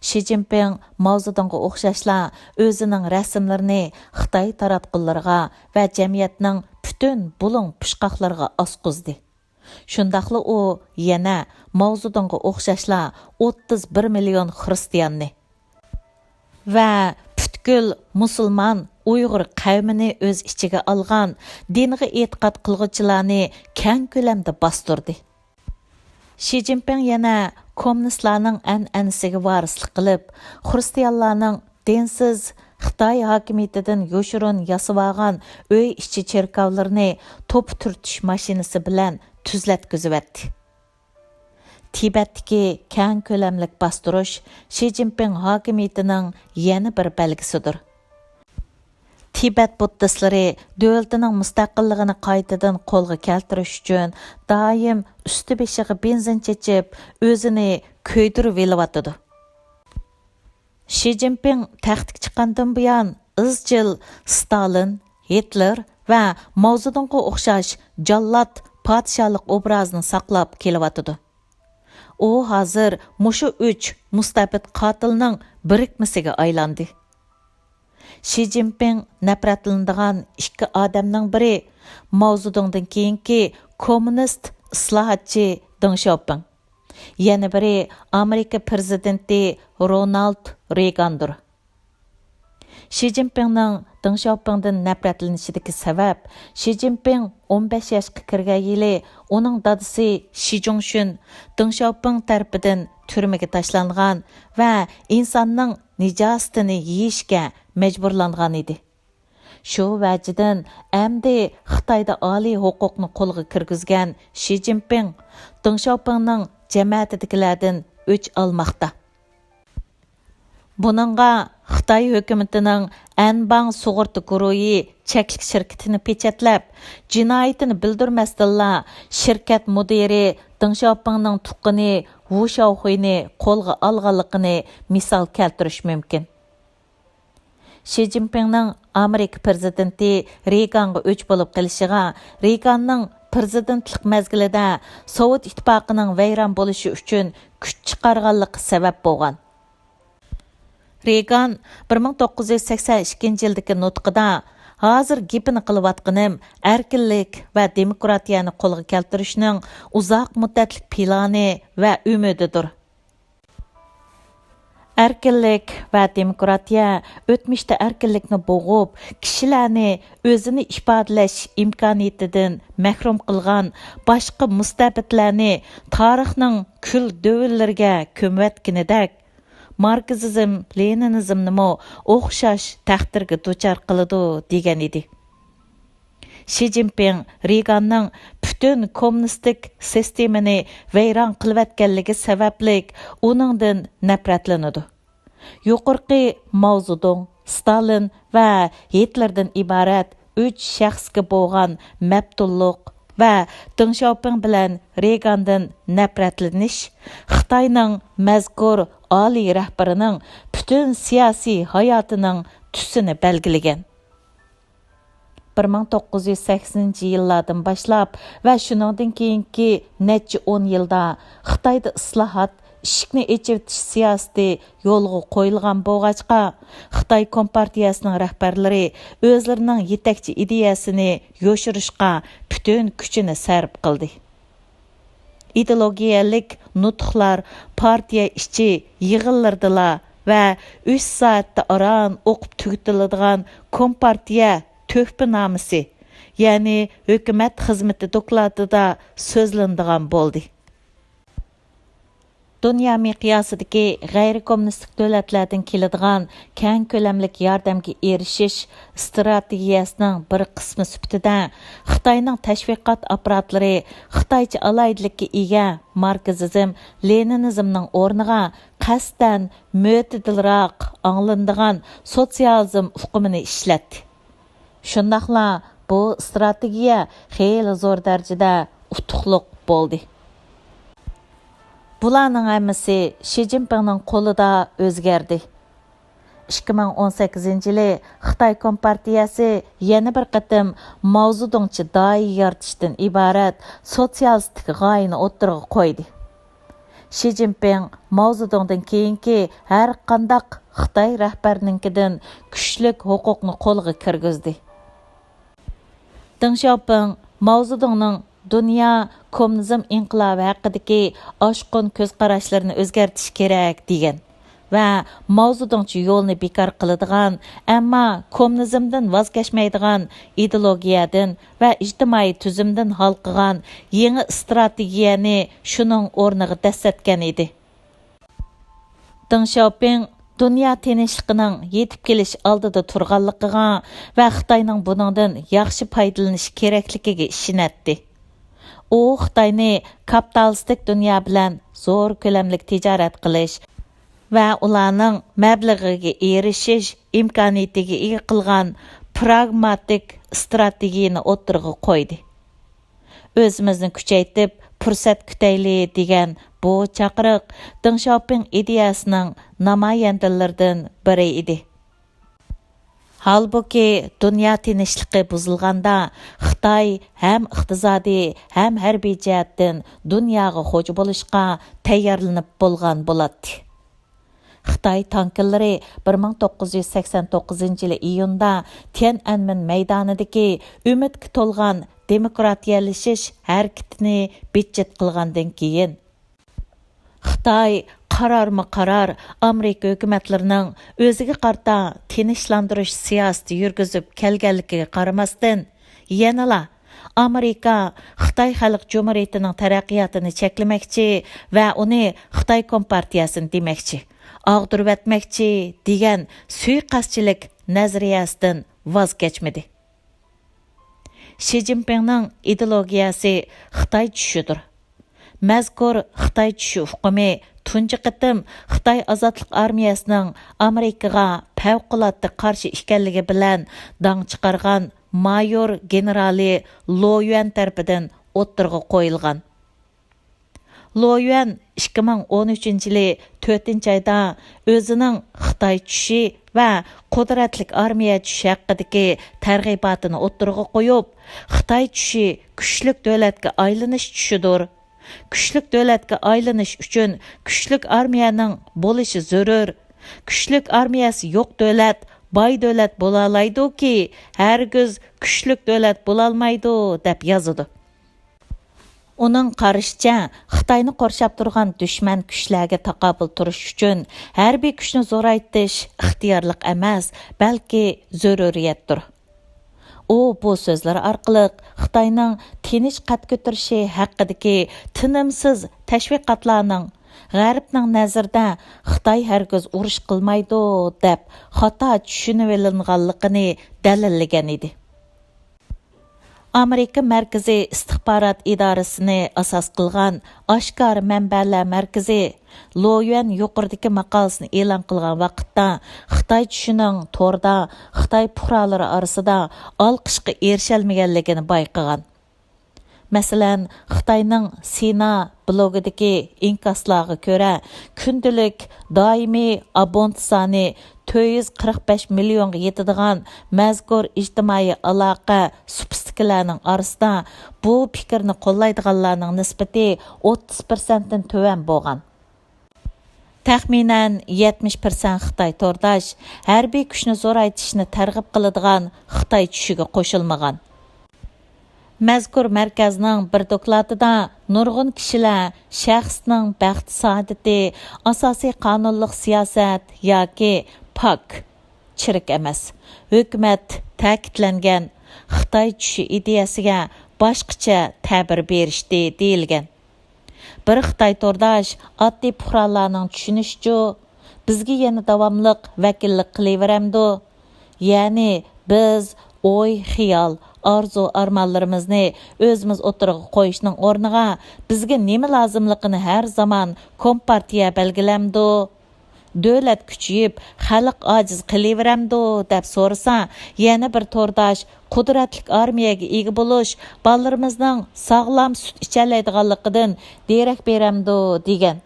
شى جىنپىڭ ماۋزېدۇڭغا ئوخشاشلا ئۆزىنىڭ رەسىملىرىنى خىتاي تاراتقۇلىرىغا ۋە جەمئىيەتنىڭ پۈتۈن بۇلۇڭ پۇچقاقلىرىغا ئاسقۇزدى. شۇنداقلا ئۇ يەنە ماۋزېدۇڭغا ئوخشاشلا ئوتتۇز بىر مىليون خىرىستىياننى ۋە پۈتكۈل مۇسۇلمان ئۇيغۇر قەۋمىنى ئۆز ئىچىگە ئالغان دىنغا ئېتىقاد قىلغۇچىلارنى كەڭ كۆلەمدە باستۇردى. شى جىنپىڭ يەنە كوممۇنىستلارنىڭ ئەنئەنىسىگە ۋارىسلىق قىلىپ، خىرىستىيانلارنىڭ دىنسىز خىتاي ھاكىمىيىتىدىن يوشۇرۇن ياسىۋالغان ئۆي ئىچى چېركاۋلىرىنى توپا تۈرتۈش ماشىنىسى بىلەن تۈزلەتكۈزۈۋەتتى. تىبەتتىكى كەڭ كۆلەملىك باستۇرۇش شى جىنپىڭ ھاكىمىيىتىنىڭ يەنە بىر بەلگىسىدۇر. تىبەت بۇددىستلىرى دۆلىتىنىڭ مۇستەقىللىقىنى قايتىدىن قولغا كەلتۈرۈش ئۈچۈن دائىم ئۈستى بېشىغا بېنزىن چېچىپ، ئۆزىنى كۆيدۈرۈۋېلىۋاتىدۇ. شى جىنپىڭ تەختكە چىققاندىن بۇيان، ئىزچىل ستالىن، گىتلېر ۋە ماۋزېدۇڭغا ئوخشاش جاللات پادىشاھلىق ئوبرازىنى ساقلاپ كېلىۋاتىدۇ. ئۇ ھازىر مۇشۇ ئۈچ مۇستەبىت قاتىلنىڭ بىرىكمىسىگە ئايلاندى. شى جىنپىڭ نەپرەتلىنىدىغان ئىككى ئادەمنىڭ بىرى ماۋزېدۇڭدىن كېيىنكى كوممۇنىست ئىسلاھاتچى دېڭ شياۋپىڭ. يەنە بىرى ئامېرىكا پىرېزىدېنتى رونالد رېيگاندۇر. شى جىنپىڭنىڭ دېڭ شياۋپىڭدىن نەپرەتلىنىشىدىكى سەۋەب، شى جىنپىڭ ئون بەش ياشقا كىرگەن يىلى ئۇنىڭ دادىسى شى جۇڭشۈن دېڭ شياۋپىڭ تەرىپىدىن تۈرمىگە تاشلانغان ۋە ئىنساننىڭ نىجاسىتىنى يېيىشكە مەجبۇرلانغان ئىدى. شۇ ۋەجىدىن ئەمدى خىتايدا ئالىي ھوقۇقنى قولغا كىرگۈزگەن شى جىنپىڭ دېڭ شياۋپىڭنىڭ جەمەتىدىكىلەردىن ئۆچ ئالماقتا. بۇنىڭغا خىتاي ھۆكۈمىتىنىڭ ئەنباڭ سۇغۇرتا گۇرۇھى چەكلىك شىركىتىنى پېچەتلەپ، جىنايىتىنى بىلدۈرمەستىنلا شىركەت مۇدىرى دېڭ شياۋپىڭنىڭ تۇغقىنى ۋۇ شياۋخۇينى قولغا ئالغانلىقىنى مىسال كەلتۈرۈش مۇمكىن. شى جىنپىڭنىڭ ئامېرىكا پىرېزىدېنتى رېيگانغا ئۆچ بولۇپ قېلىشىغا رېيگاننىڭ پىرېزىدېنتلىق مەزگىلىدە سوۋېت ئىتتىپاقىنىڭ ۋەيران بولۇشى ئۈچۈن كۈچ چىقارغانلىقى سەۋەب بولغان. رېيگان بىر مىڭ توققۇز يۈز سەكسەن ئىككىنچى يىلدىكى نۇتقىدا، «ھازىر گېپىنى قىلىۋاتقىنىم ئەركىنلىك ۋە دېموكراتىيەنى قولغا كەلتۈرۈشنىڭ ئۇزاق مۇددەتلىك پىلانى ۋە ئۈمىدىدۇر. ئەركىنلىك ۋە دېموكراتىيە ئۆتمۈشتە ئەركىنلىكنى بوغۇپ، كىشىلەرنى ئۆزىنى ئىپادىلەش ئىمكانىيىتىدىن مەھرۇم قىلغان باشقا مۇستەبىتلەرنى تارىخنىڭ كۈل دۆۋىلىرىگە كۆمۈۋەتكىنىدەك، ماركسىزم، لېنىنىزمنىمۇ ئوخشاش تەقدىرگە دۇچار قىلىدۇ» دېگەن ئىدى. شى جىنپىڭ رېيگاننىڭ پۈتۈن كوممۇنىستىك سىستېمىنى ۋەيران قىلىۋەتكەنلىكى سەۋەبلىك ئۇنىڭدىن نەپرەتلىنىدۇ. يۇقىرىقى ماۋزېدۇڭ، ستالىن ۋە گىتلېردىن ئىبارەت ئۈچ شەخسكە بولغان مەپتۇنلۇق ۋە دېڭ شياۋپىڭ بىلەن رېيگاندىن نەپرەتلىنىش خىتاينىڭ مەزكۇر ئالىي رەھبىرىنىڭ پۈتۈن سىياسىي ھاياتىنىڭ تۈسىنى بەلگىلىگەن. بىر مىڭ توققۇز يۈز سەكسىنىنچى يىللاردىن باشلاپ ۋە شۇنىڭدىن كېيىنكى نەچچە ئون يىلدا خىتايدا ئىسلاھات، ئىشىكنى ئېچىۋېتىش سىياسىتى يولغا قويۇلغان بولغاچقا، خىتاي كومپارتىيەسىنىڭ رەھبەرلىرى ئۆزلىرىنىڭ يېتەكچى ئىدىيەسىنى يوشۇرۇشقا پۈتۈن كۈچىنى سەرپ قىلدى. ئىدېئولوگىيەلىك نۇتۇقلار پارتىيە ئىچى يىغىنلىرىدىلا ۋە ئۈچ سائەتتە ئاران ئوقۇپ تۈگىتىلىدىغان كومپارتىيە تۆھپىنامىسى، يەنى ھۆكۈمەت خىزمىتى دوكلاتىدا سۆزلىنىدىغان بولدى. دۇنيا مىقياسىدىكى غەيرىي كوممۇنىستىك دۆلەتلەردىن كېلىدىغان كەڭ كۆلەملىك ياردەمگە ئېرىشىش ئىستراتېگىيەسىنىڭ بىر قىسمى سۈپىتىدە، خىتاينىڭ تەشۋىقات ئاپپاراتلىرى خىتايچە ئالاھىدىلىككە ئىگە ماركسىزم، لېنىنىزمنىڭ ئورنىغا قەستەن مۆتىدىلراق ئاڭلىنىدىغان سوتسىيالىزم ئۇقۇمىنى ئىشلەتتى. شۇنداقلا بۇ ئىستراتېگىيە خېلى زور دەرىجىدە ئۇتۇقلۇق بولدى. بۇلارنىڭ ھەممىسى شى جىنپىڭنىڭ قولىدا ئۆزگەردى. ئىككى مىڭ ئون سەككىزىنچى يىلى خىتاي كومپارتىيەسى يەنە بىر قېتىم ماۋزېدۇڭچە داھىي يارىتىشتىن ئىبارەت سوتسىيالىستىك غايىنى ئوتتۇرىغا قويدى. شى جىنپىڭ ماۋزېدۇڭدىن كېيىنكى ھەر قانداق خىتاي رەھبەرىنىڭكىدىن كۈچلۈك ھوقۇقنى قولغا كىرگۈزدى. دېڭ شياۋپىڭ ماۋزېدۇڭنىڭ دۇنيا كوممۇنىزم ئىنقىلابى ھەققىدىكى ئاشقۇن كۆز قاراشلىرىنى ئۆزگەرتىش كېرەك دېگەن ۋە ماۋزېدۇڭچە يولنى بىكار قىلىدىغان، ئەمما كوممۇنىزمدىن ۋاز كەچمەيدىغان ئىدېئولوگىيەدىن ۋە ئىجتىمائىي تۈزۈمدىن ھالقىغان يېڭى ئىستراتېگىيەنى شۇنىڭ ئورنىغا دەسسەتكەن ئىدى. دېڭ شياۋپىڭ دۇنيا تىنچلىقىنىڭ يېتىپ كېلىش ئالدىدا تۇرغانلىقىغا ۋە خىتاينىڭ بۇنىڭدىن ياخشى پايدىلىنىش كېرەكلىكىگە ئىشىنەتتى. ئۇ خىتاينى كاپىتالىستىك دۇنيا بىلەن زور كۆلەملىك تىجارەت قىلىش ۋە ئۇلارنىڭ مەبلىغىگە ئېرىشىش ئىمكانىيىتىگە ئىگە قىلغان پراگماتىك ئىستراتېگىيىنى ئوتتۇرىغا قويدى. ئۆزىمىزنى كۈچەيتىپ، پۇرسەت كۈتەيلى دېگەن بۇ چاقىرىق دېڭ شياۋپىڭ ئىدىيەسىنىڭ نامايەندىلىرىدىن بىرى ئىدى. ھالبۇكى، دۇنيا تىنچلىقى بۇزۇلغاندا، خىتاي ھەم ئىقتىسادىي، ھەم ھەربىي جەھەتتىن دۇنياغا خوجا بولۇشقا تەييارلىنىپ بولغان بولاتتى. خىتاي تانكىلىرى بىر مىڭ توققۇز يۈز سەكسەن توققۇزىنچى يىلى ئىيۇندا تيەنئەنمېن مەيدانىدىكى ئۈمىدكە تولغان دېموكراتىيەلىشىش ھەرىكىتىنى بىتچىت قىلغاندىن كېيىن، خىتاي قارارمۇ قارار ئامېرىكا ھۆكۈمەتلىرىنىڭ ئۆزىگە قارىتا تىنچلاندۇرۇش سىياسىتى يۈرگۈزۈپ كەلگەنلىكىگە قارىماستىن، يەنىلا ئامېرىكا خىتاي خەلق جۇمھۇرىيىتىنىڭ تەرەققىياتىنى چەكلىمەكچى ۋە ئۇنى خىتاي كومپارتىيەسىنى دېمەكچى، ئاغدۇرۇۋەتمەكچى دېگەن سۇيىقەستچىلىك نەزەرىيەسىدىن ۋاز كەچمىدى. شى جىنپىڭنىڭ ئىدېئولوگىيەسى خىتاي چۈشىدۇر. مەزكۇر خىتاي چۈشى ئۇقۇمى تۇنجى قېتىم خىتاي ئازادلىق ئارمىيەسىنىڭ ئامېرىكىغا پەۋقۇلئاددە قارشى ئىكەنلىكى بىلەن داڭ چىقارغان مايور گېنېرالى لو يۈەن تەرىپىدىن ئوتتۇرىغا قويۇلغان. لو يۈەن ئىككى مىڭ ئون ئۈچىنچى يىلى تۆتىنچى ئايدا ئۆزىنىڭ خىتاي چۈشى ۋە قۇدرەتلىك ئارمىيە چۈشى ھەققىدىكى تەرغىباتىنى ئوتتۇرىغا قويۇپ، خىتاي چۈشى كۈچلۈك دۆلەتكە ئايلىنىش چۈشىدۇر. كۈچلۈك دۆلەتكە ئايلىنىش ئۈچۈن كۈچلۈك ئارمىيەنىڭ بولۇشى زۆرۈر. كۈچلۈك ئارمىيەسى يوق دۆلەت باي دۆلەت بولالايدۇكى، ھەرگىز كۈچلۈك دۆلەت بولالمايدۇ، دەپ يازىدۇ. ئۇنىڭ قارىشىچە، خىتاينى قورشاپ تۇرغان دۈشمەن كۈچلەرگە تاقابىل تۇرۇش ئۈچۈن ھەربىي كۈچنى زورايتىش ئىختىيارلىق ئەمەس، بەلكى زۆرۈرىيەتتۇر. ئۇ بۇ سۆزلىرى ئارقىلىق خىتاينىڭ تىنچ قەد كۆتۈرۈشى ھەققىدىكى تىنىمسىز تەشۋىقاتلارنىڭ غەربنىڭ نەزىرىدە خىتاي ھەرگىز ئۇرۇش قىلمايدۇ دەپ خاتا چۈشىنىۋېلىنغانلىقىنى دەلىللىگەن ئىدى. ئامېرىكا مەركىزىي ئىستىخبارات ئىدارىسىنى ئاساس قىلغان ئاشكارا مەنبەلەر مەركىزى لو يۈەن يۇقىرىدىكى ماقالىسىنى ئېلان قىلغان ۋاقىتتا، خىتاي چۈشىنىڭ توردا خىتاي پۇقرالىرى ئارىسىدا ئالقىشقا ئېرىشەلمىگەنلىكىنى بايقىغان. مەسىلەن، خىتاينىڭ سىنا بىلوگىدىكى ئىنكاسلارغا كۆرە، كۈندىلىك دائىمىي ئابونت سانى تۆت يۈز قىرىق بەش مىليونغا يېتىدىغان مەزكۇر ئىجتىمائىي ئالاقە سۇپىسىدىكىلەرنىڭ ئارىسىدا بۇ پىكىرنى قوللايدىغانلارنىڭ نىسبىتى ئوتتۇز پىرسەنتتىن تۆۋەن بولغان. تەخمىنەن يەتمىش پىرسەنت خىتاي تورداش ھەربىي كۈچنى زورايتىشنى تەرغىب قىلىدىغان خىتاي چۈشىگە قوشۇلمىغان. مەزكۇر مەركەزنىڭ بىر دوكلاتىدا نۇرغۇن كىشىلەر شەخسنىڭ بەخت-سائادىتى، ئاساسىي قانۇنلۇق سىياسەت ياكى پاك چىرىك ئەمەس، ھۆكۈمەت تەكىتلەنگەن خىتاي چۈشى ئىدىيەسىگە باشقىچە تەبىر بېرىشتى دېيىلگەن. بىر خىتاي تورداش ئاددىي پۇقرالارنىڭ چۈشىنىشىچۇ، بىزگە يەنە داۋاملىق ۋەكىللىك قىلىۋېرەمدۇ؟ يەنى بىز ئوي-خىيال، ئارزۇ-ئارمانلىرىمىزنى ئۆزىمىز ئوتتۇرىغا قويۇشنىڭ ئورنىغا، بىزگە نېمە لازىملىقىنى ھەر زامان كومپارتىيە بەلگىلەمدۇ؟ دۆلەت كۈچىيىپ، خەلق ئاجىز قېلىۋېرەمدۇ؟ دەپ سورىسا، يەنە بىر تورداش قۇدرەتلىك ئارمىيەگە ئىگە بولۇش بالىلىرىمىزنىڭ ساغلام سۈت ئىچەلەيدىغانلىقىدىن دېرەك بېرەمدۇ؟ دېگەن.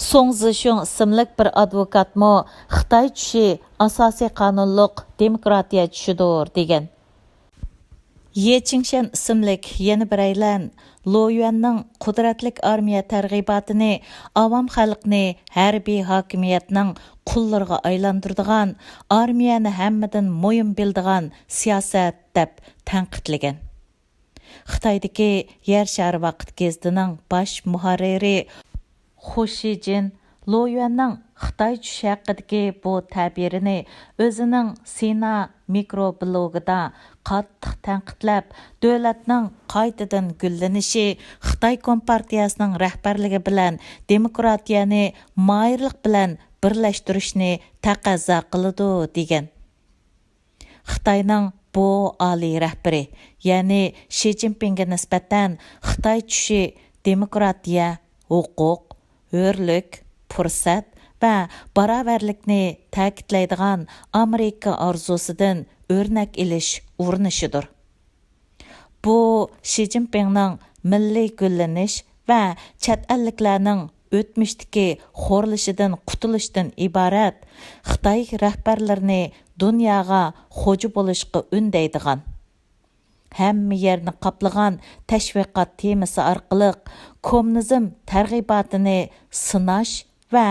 سۇڭ زىشۇڭ ئىسىملىك بىر ئادۋوكاتمۇ خىتاي چۈشى ئاساسىي قانۇنلۇق دېموكراتىيە چۈشىدۇر دېگەن. يې چىڭشەن ئىسىملىك يەنە بىرەيلەن لو يۈەننىڭ قۇدرەتلىك ئارمىيە تەرغىباتىنى ئاۋام خەلقنى ھەربىي ھاكىمىيەتنىڭ قۇللىرىغا ئايلاندۇرىدىغان، ئارمىيەنى ھەممىدىن مۇھىم بىلىدىغان سىياسەت دەپ تەنقىدلىگەن. خىتايدىكى يەر شارى ۋاقىت گېزىتىنىڭ باش مۇھەررىرى خۇ شىجىن لو يۈەننىڭ خىتاي چۈشى ھەققىدىكى بۇ تەبىرىنى ئۆزىنىڭ سىنا مىكرو بلوگىدا قاتتىق تەنقىدلەپ، دۆلەتنىڭ قايتىدىن گۈللىنىشى خىتاي كومپارتىيەسىنىڭ رەھبەرلىكى بىلەن دېموكراتىيەنى ماھىرلىق بىلەن بىرلەشتۈرۈشنى تەقەززا قىلىدۇ، دېگەن. خىتاينىڭ بۇ ئالىي رەھبىرى، يەنى شى جىنپىڭگە نىسبەتەن خىتاي چۈشى دېموكراتىيە، ھوقۇق، ھۆرلۈك، پۇرسەت ۋە باراۋەرلىكنى تەكىتلەيدىغان ئامېرىكا ئارزۇسىدىن ئۆرنەك ئېلىش ئۇرۇنۇشىدۇر. بۇ شى جىنپىڭنىڭ مىللىي گۈللىنىش ۋە چەت ئەللىكلەرنىڭ ئۆتمۈشتىكى خورلىشىدىن قۇتۇلۇشتىن ئىبارەت خىتاي رەھبەرلىرىنى دۇنياغا خوجا بولۇشقا ئۈندەيدىغان، ھەممە يەرنى قاپلىغان تەشۋىقات تېمىسى ئارقىلىق كوممۇنىزم تەرغىباتىنى سىناش ۋە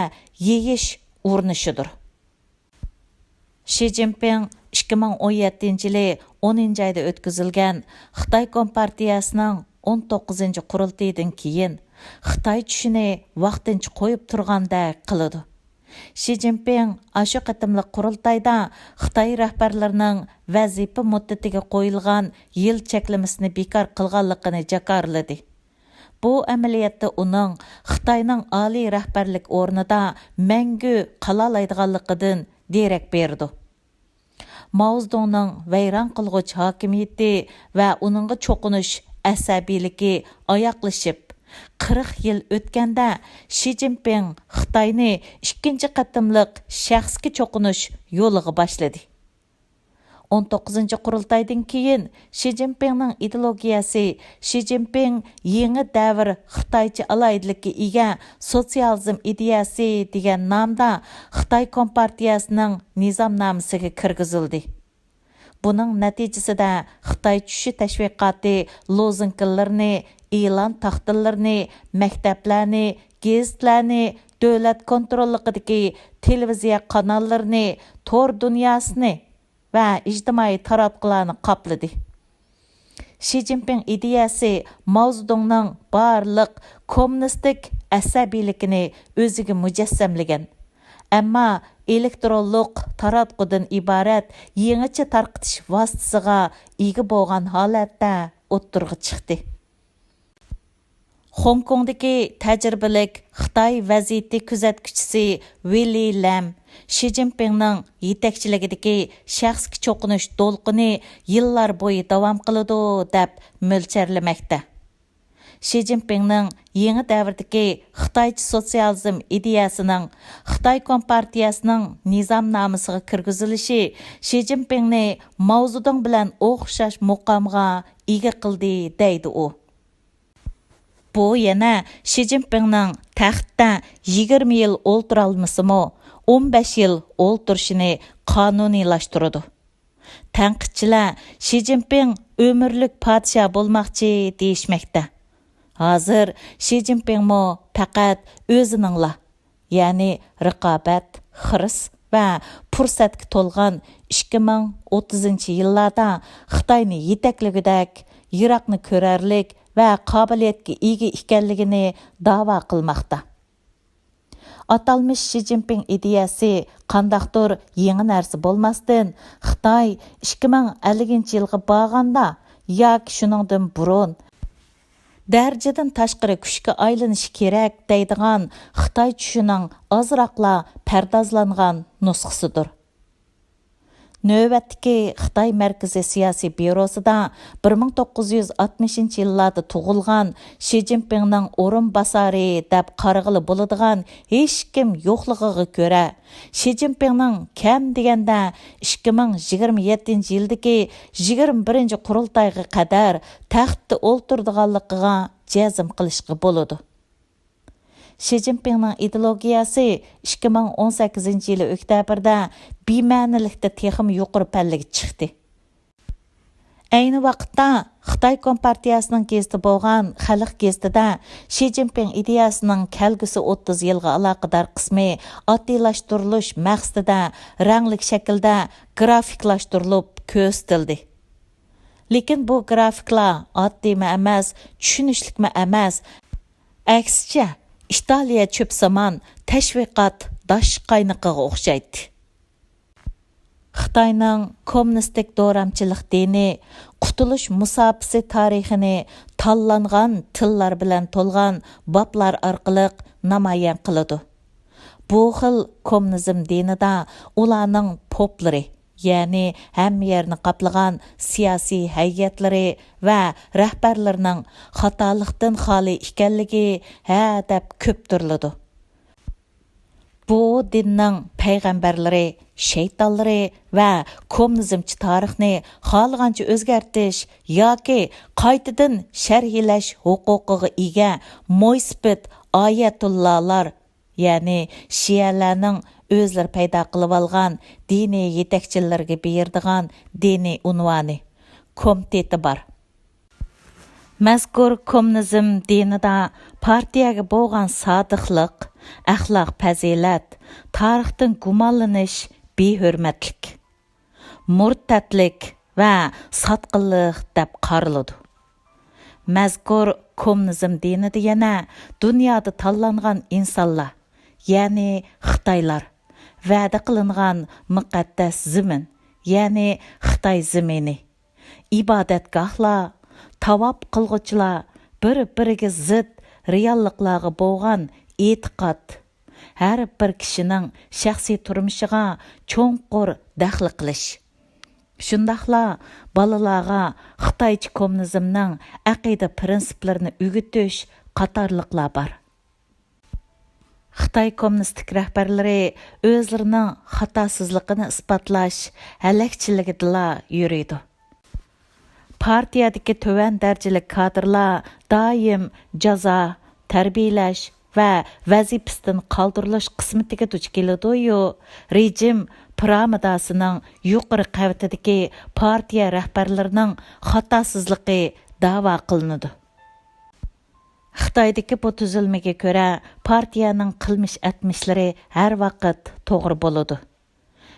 يېيىش ئۇرۇنۇشىدۇر. شى جىنپىڭ ئىككى مىڭ ئون يەتتىنچى يىلى ئونىنچى ئايدا ئۆتكۈزۈلگەن خىتاي كومپارتىيەسىنىڭ ئون توققۇزىنچى قۇرۇلتىيىدىن كېيىن خىتاي چۈشىنى ۋاقتىنچە قويۇپ تۇرغاندەك قىلىدۇ. شى جىنپىڭ ئاشۇ قېتىملىق قۇرۇلتايدا خىتاي رەھبەرلىرىنىڭ ۋەزىپە مۇددىتىگە قويۇلغان يىل چەكلىمىسىنى بىكار قىلغانلىقىنى جاكارلىدى. بۇ ئەمەلىيەتتە ئۇنىڭ خىتاينىڭ ئالىي رەھبەرلىك ئورنىدا مەڭگۈ قالالايدىغانلىقىدىن دېرەك بېرىدۇ. ماۋزېدۇڭنىڭ ۋەيران قىلغۇچ ھاكىمىيىتى ۋە ئۇنىڭغا چوقۇنۇش ئەسەبىيلىكى ئاياغلىشىپ، قىرىق يىل ئۆتكەندە شى جىنپىڭ خىتاينى ئىككىنچى قېتىملىق شەخسكە چوقۇنۇش يولىغا باشلىدى. ئون توققۇزىنچى قۇرۇلتايدىن كېيىن شى جىنپىڭنىڭ ئىدېئولوگىيەسى، شى جىنپىڭ يېڭى دەۋر خىتايچە ئالاھىدىلىككە ئىگە سوتسىيالىزم ئىدىيەسى دېگەن نامدا خىتاي كومپارتىيەسىنىڭ نىزامنامىسىگە كىرگۈزۈلدى. بۇنىڭ نەتىجىسىدە خىتاي چۈشى تەشۋىقاتى لوزۇنكىلىرىنى، ئېلان تاختىلىرىنى، مەكتەپلەرنى، گېزىتلەرنى، دۆلەت كونتروللۇقىدىكى تېلېۋىزىيە قاناللىرىنى، تور دۇنياسىنى ۋە ئىجتىمائىي تاراتقۇلارنى قاپلىدى. شى جىنپىڭ ئىدىيەسى ماۋزېدۇڭنىڭ بارلىق كوممۇنىستىك ئەسەبىيلىكىنى ئۆزىگە مۇجەسسەملىگەن، ئەمما ئېلېكترونلۇق تاراتقۇدىن ئىبارەت يېڭىچە تارقىتىش ۋاسىتىسىغا ئىگە بولغان ھالەتتە ئوتتۇرىغا چىقتى. خوڭكوڭدىكى تەجرىبىلىك خىتاي ۋەزىيىتى كۆزەتكۈچىسى ۋېللى لەم شى جىنپىڭنىڭ يېتەكچىلىكىدىكى شەخسكە چوقۇنۇش دولقۇنى يىللار بويى داۋام قىلىدۇ، دەپ مۆلچەرلىمەكتە. شى جىنپىڭنىڭ يېڭى دەۋردىكى خىتايچە سوتسىيالىزم ئىدىيەسىنىڭ خىتاي كومپارتىيەسىنىڭ نىزامنامىسىغا كىرگۈزۈلۈشى شى جىنپىڭنى ماۋزېدۇڭ بىلەن ئوخشاش مۇقامغا ئىگە قىلدى، دەيدۇ ئۇ. بۇ يەنە شى جىنپىڭنىڭ تەختتە يىگىرمە يىل ئولتۇرالمىسىمۇ، ئون بەش يىل ئولتۇرۇشىنى قانۇنىيلاشتۇرىدۇ. تەنقىدچىلەر شى جىنپىڭ ئۆمۈرلۈك پادىشاھ بولماقچى دېيىشمەكتە. ھازىر شى جىنپىڭمۇ پەقەت ئۆزىنىڭلا، يەنى رىقابەت، خىرىس ۋە پۇرسەتكە تولغان ئىككى مىڭ ئوتتۇزىنچى يىللاردا خىتاينى يېتەكلىگۈدەك، يىراقنى كۆرەرلىك ۋە قابىلىيەتكە ئىگە ئىكەنلىكىنى داۋا قىلماقتا. ئاتالمىش شى جىنپىڭ ئىدىيەسى قانداقتۇر يېڭى نەرسە بولماستىن، خىتاي ئىككى مىڭ ئەللىكىنچى يىلغا بارغاندا ياكى شۇنىڭدىن بۇرۇن دەرىجىدىن تاشقىرى كۈچكە ئايلىنىشى كېرەك دەيدىغان خىتاي چۈشىنىڭ ئازراقلا پەردازلانغان نۇسخىسىدۇر. نۆۋەتتىكى خىتاي مەركىزىي سىياسىي بيۇروسىدا بىر مىڭ توققۇز يۈز ئاتمىشىنچى يىللاردا تۇغۇلغان شى جىنپىڭنىڭ ئورۇنباسارى دەپ قارىغىلى بولىدىغان ھېچكىم يوقلۇقىغا كۆرە، شى جىنپىڭنىڭ كەم دېگەندە ئىككى مىڭ يىگىرمە يەتتىنچى يىلدىكى يىگىرمە بىرىنچى قۇرۇلتايغا قەدەر تەختتە ئولتۇرىدىغانلىقىغا جەزم قىلىشقا بولىدۇ. شى جىنپىڭنىڭ ئىدېئولوگىيەسى ئىككى مىڭ ئون سەككىزىنچى يىلى ئۆكتەبىردە بىمەنىلىكتە تېخىمۇ يۇقىرى پەللىگە چىقتى. ئەينى ۋاقىتتا خىتاي كومپارتىيەسىنىڭ گېزىتى بولغان خەلق گېزىتىدە شى جىنپىڭ ئىدىيەسىنىڭ كەلگۈسى ئوتتۇز يىلغا ئالاقىدار قىسمى ئاددىيلاشتۇرۇلۇش مەقسىتىدە رەڭلىك شەكىلدە گرافىكلاشتۇرۇلۇپ كۆرسىتىلدى. لېكىن بۇ گرافىكلار ئاددىيمۇ ئەمەس، چۈشىنىشلىكمۇ ئەمەس، ئەكسىچە، ئىتالىيە چۆپسىمان تەشۋىقات داش قاينىقىغا ئوخشايتتى. خىتاينىڭ كوممۇنىستىك دورامچىلىق دىنى قۇتۇلۇش مۇساپىسى تارىخىنى تاللانغان تىللار بىلەن تولغان بابلار ئارقىلىق نامايان قىلىدۇ. بۇ خىل كوممۇنىزم دىنىدا ئۇلارنىڭ پوپلىرى، يەنى ھەممە يەرنى قاپلىغان سىياسىي ھەيئەتلىرى ۋە رەھبەرلىرىنىڭ خاتالىقتىن خالىي ئىكەنلىكى ھە دەپ كۆپتۈرۈلىدۇ. بۇ دىننىڭ پەيغەمبەرلىرى، شەيتانلىرى ۋە كوممۇنىزمچە تارىخنى خالىغانچە ئۆزگەرتىش ياكى قايتىدىن شەرھلەش ھوقۇقىغا ئىگە مويسىپىت ئايەتۇللالار، يەنى شىئەلەرنىڭ ئۆزلىرى پەيدا قىلىۋالغان دىنىي يېتەكچىلىرىگە بېرىدىغان دىنىي ئۇنۋانى، كومىتېتى بار. مەزكۇر كوممۇنىزم دىنىدا پارتىيەگە بولغان سادىقلىق، ئەخلاق پەزىلەت، تارىختىن گۇمانلىنىش بىھۆرمەتلىك، مۇرتەتلىك ۋە ساتقىنلىق دەپ قارىلىدۇ. مەزكۇر كوممۇنىزم دىنىدا يەنە دۇنيادا تاللانغان ئىنسانلار، يەنى خىتايلار، ۋەدە قىلىنغان مۇقەددەس زېمىن، يەنى خىتاي زېمىنى، ئىبادەتگاھلار، تاۋاپ قىلغۇچىلار، بىر-بىرىگە زىت رېئاللىقلارغا بولغان ئېتىقاد، ھەر بىر كىشىنىڭ شەخسىي تۇرمۇشىغا چوڭقۇر دەخلى قىلىش، شۇنداقلا بالىلارغا خىتايچە كوممۇنىزمنىڭ ئەقىدە پىرىنسىپلىرىنى ئۆگىتىش قاتارلىقلار بار. خىتاي كوممۇنىستىك رەھبەرلىرى ئۆزلىرىنىڭ خاتاسىزلىقىنى ئىسپاتلاش ھەلەكچىلىكىدىلا يۈرىدۇ. پارتىيەدىكى تۆۋەن دەرىجىلىك كادىرلار دائىم جازا، تەربىيەلەش ۋە ۋەزىپىسىدىن قالدۇرۇلۇش قىسمىتىگە دۇچ كېلىدۇيۇ، رېجىم پىرامىداسىنىڭ يۇقىرى قەۋىتىدىكى پارتىيە رەھبەرلىرىنىڭ خاتاسىزلىقى داۋا قىلىنىدۇ. خىتايدىكى بۇ تۈزۈلمىگە كۆرە، پارتىيەنىڭ قىلمىش ئەتمىشلىرى ھەر ۋاقىت توغرا بولىدۇ.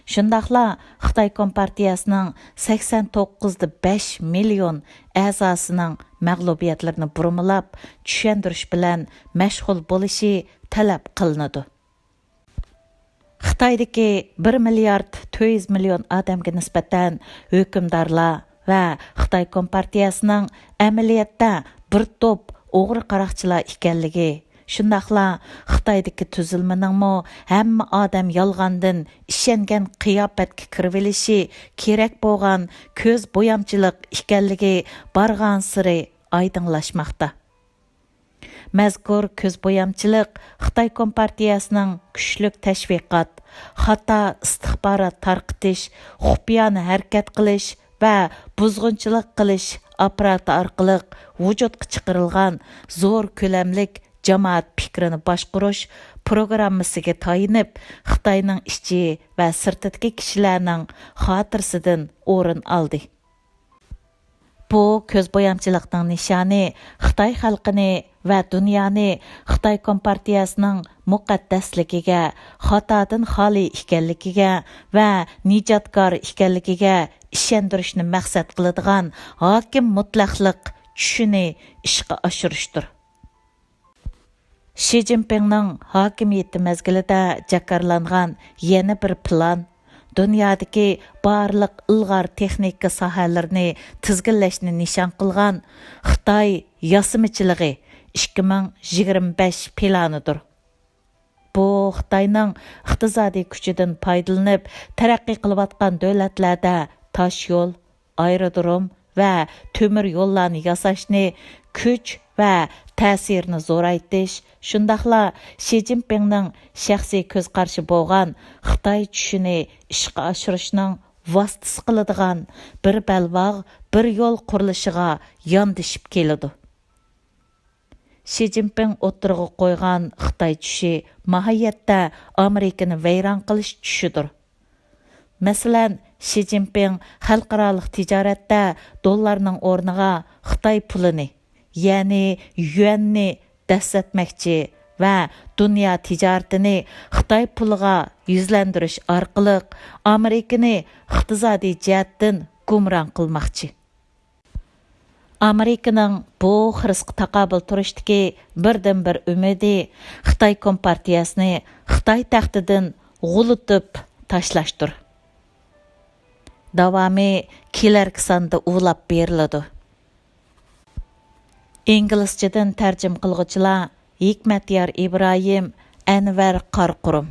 شۇنداقلا خىتاي كومپارتىيەسىنىڭ سەكسەن توققۇزدا بەش مىليون ئەزاسىنىڭ مەغلۇبىيەتلىرىنى بۇرمىلاپ چۈشەندۈرۈش بىلەن مەشغۇل بولۇشى تەلەپ قىلىنىدۇ. خىتايدىكى بىر مىليارد تۆت يۈز مىليون ئادەمگە نىسبەتەن ھۆكۈمدارلار ۋە خىتاي كومپارتىيەسىنىڭ ئەمەلىيەتتە بىر توپ ئوغرى قاراقچىلار ئىكەنلىكى، شۇنداقلا خىتايدىكى تۈزۈلمىنىڭمۇ ھەممە ئادەم يالغاندىن ئىشەنگەن قىياپەتكە كىرىۋېلىشى كېرەك بولغان كۆز بويامچىلىق ئىكەنلىكى بارغانسېرى ئايدىڭلاشماقتا. مەزكۇر كۆز بويامچىلىق خىتاي كومپارتىيەسىنىڭ كۈچلۈك تەشۋىقات، خاتا ئىستىخبارات تارقىتىش، خۇپىيانە ھەرىكەت قىلىش ۋە بۇزغۇنچىلىق قىلىش ئاپپاراتى ئارقىلىق ۋۇجۇدقا چىقىرىلغان زور كۆلەملىك جامائەت پىكرىنى باشقۇرۇش پروگراممىسىگە تايىنىپ، خىتاينىڭ ئىچى ۋە سىرتىدىكى كىشىلەرنىڭ خاتىرىسىدىن ئورۇن ئالدى. بۇ كۆز بويامچىلىقنىڭ نىشانى خىتاي خەلقىنى ۋە دۇنيانى خىتاي كومپارتىيەسىنىڭ مۇقەددەسلىكىگە، خاتادىن خالىي ئىكەنلىكىگە ۋە نىجاتكار ئىكەنلىكىگە ئىشەندۈرۈشنى مەقسەت قىلىدىغان ھاكىم مۇتلەقلىق چۈشىنى ئىشقا ئاشۇرۇشتۇر. شى جىنپىڭنىڭ ھاكىمىيىتى مەزگىلىدە جاكارلانغان يەنە بىر پىلان، دۇنيادىكى بارلىق ئىلغار تېخنىكا ساھەلىرىنى تىزگىنلەشنى نىشان قىلغان خىتاي ياسىمىچىلىقى ئىككى مىڭ يىگىرمە بەش پىلانىدۇر. بۇ خىتاينىڭ ئىقتىسادىي كۈچىدىن پايدىلىنىپ تەرەققىي قىلىۋاتقان دۆلەتلەردە تاش يول، ئايرودروم ۋە تۆمۈر يوللارنى ياساشنى، كۈچ ۋە تەسىرنى زورايتىش، شۇنداقلا شى جىنپىڭنىڭ شەخسىي كۆز قارىشى بولغان خىتاي چۈشىنى ئىشقا ئاشۇرۇشنىڭ ۋاسىتىسى قىلىدىغان بىر بەلباغ، بىر يول قۇرۇلۇشىغا ياندىشىپ كېلىدۇ. شى جىنپىڭ ئوتتۇرىغا قويغان خىتاي چۈشى ماھىيەتتە ئامېرىكىنى ۋەيران قىلىش چۈشىدۇر. مەسىلەن، شى جىنپىڭ خەلقئارالىق تىجارەتتە دوللارنىڭ ئورنىغا خىتاي پۇلىنى، يەنى يۈەننى دەسسەتمەكچى ۋە دۇنيا تىجارىتىنى خىتاي پۇلىغا يۈزلەندۈرۈش ئارقىلىق ئامېرىكىنى ئىقتىسادىي جەھەتتىن گۇمران قىلماقچى. ئامېرىكىنىڭ بۇ خىرىسقا تاقابىل تۇرۇشتىكى بىردىنبىر ئۈمىدى خىتاي كومپارتىيەسىنى خىتاي تەختىدىن غۇلىتىپ تاشلاشتۇر. داۋامى كېلەركى ساندا ئۇلاپ بېرىلىدۇ. ئىنگلىزچىدىن تەرجىمە قىلغۇچىلار ھېكمەتيار ئىبراھىم، ئەنۋەر قاراقۇرۇم.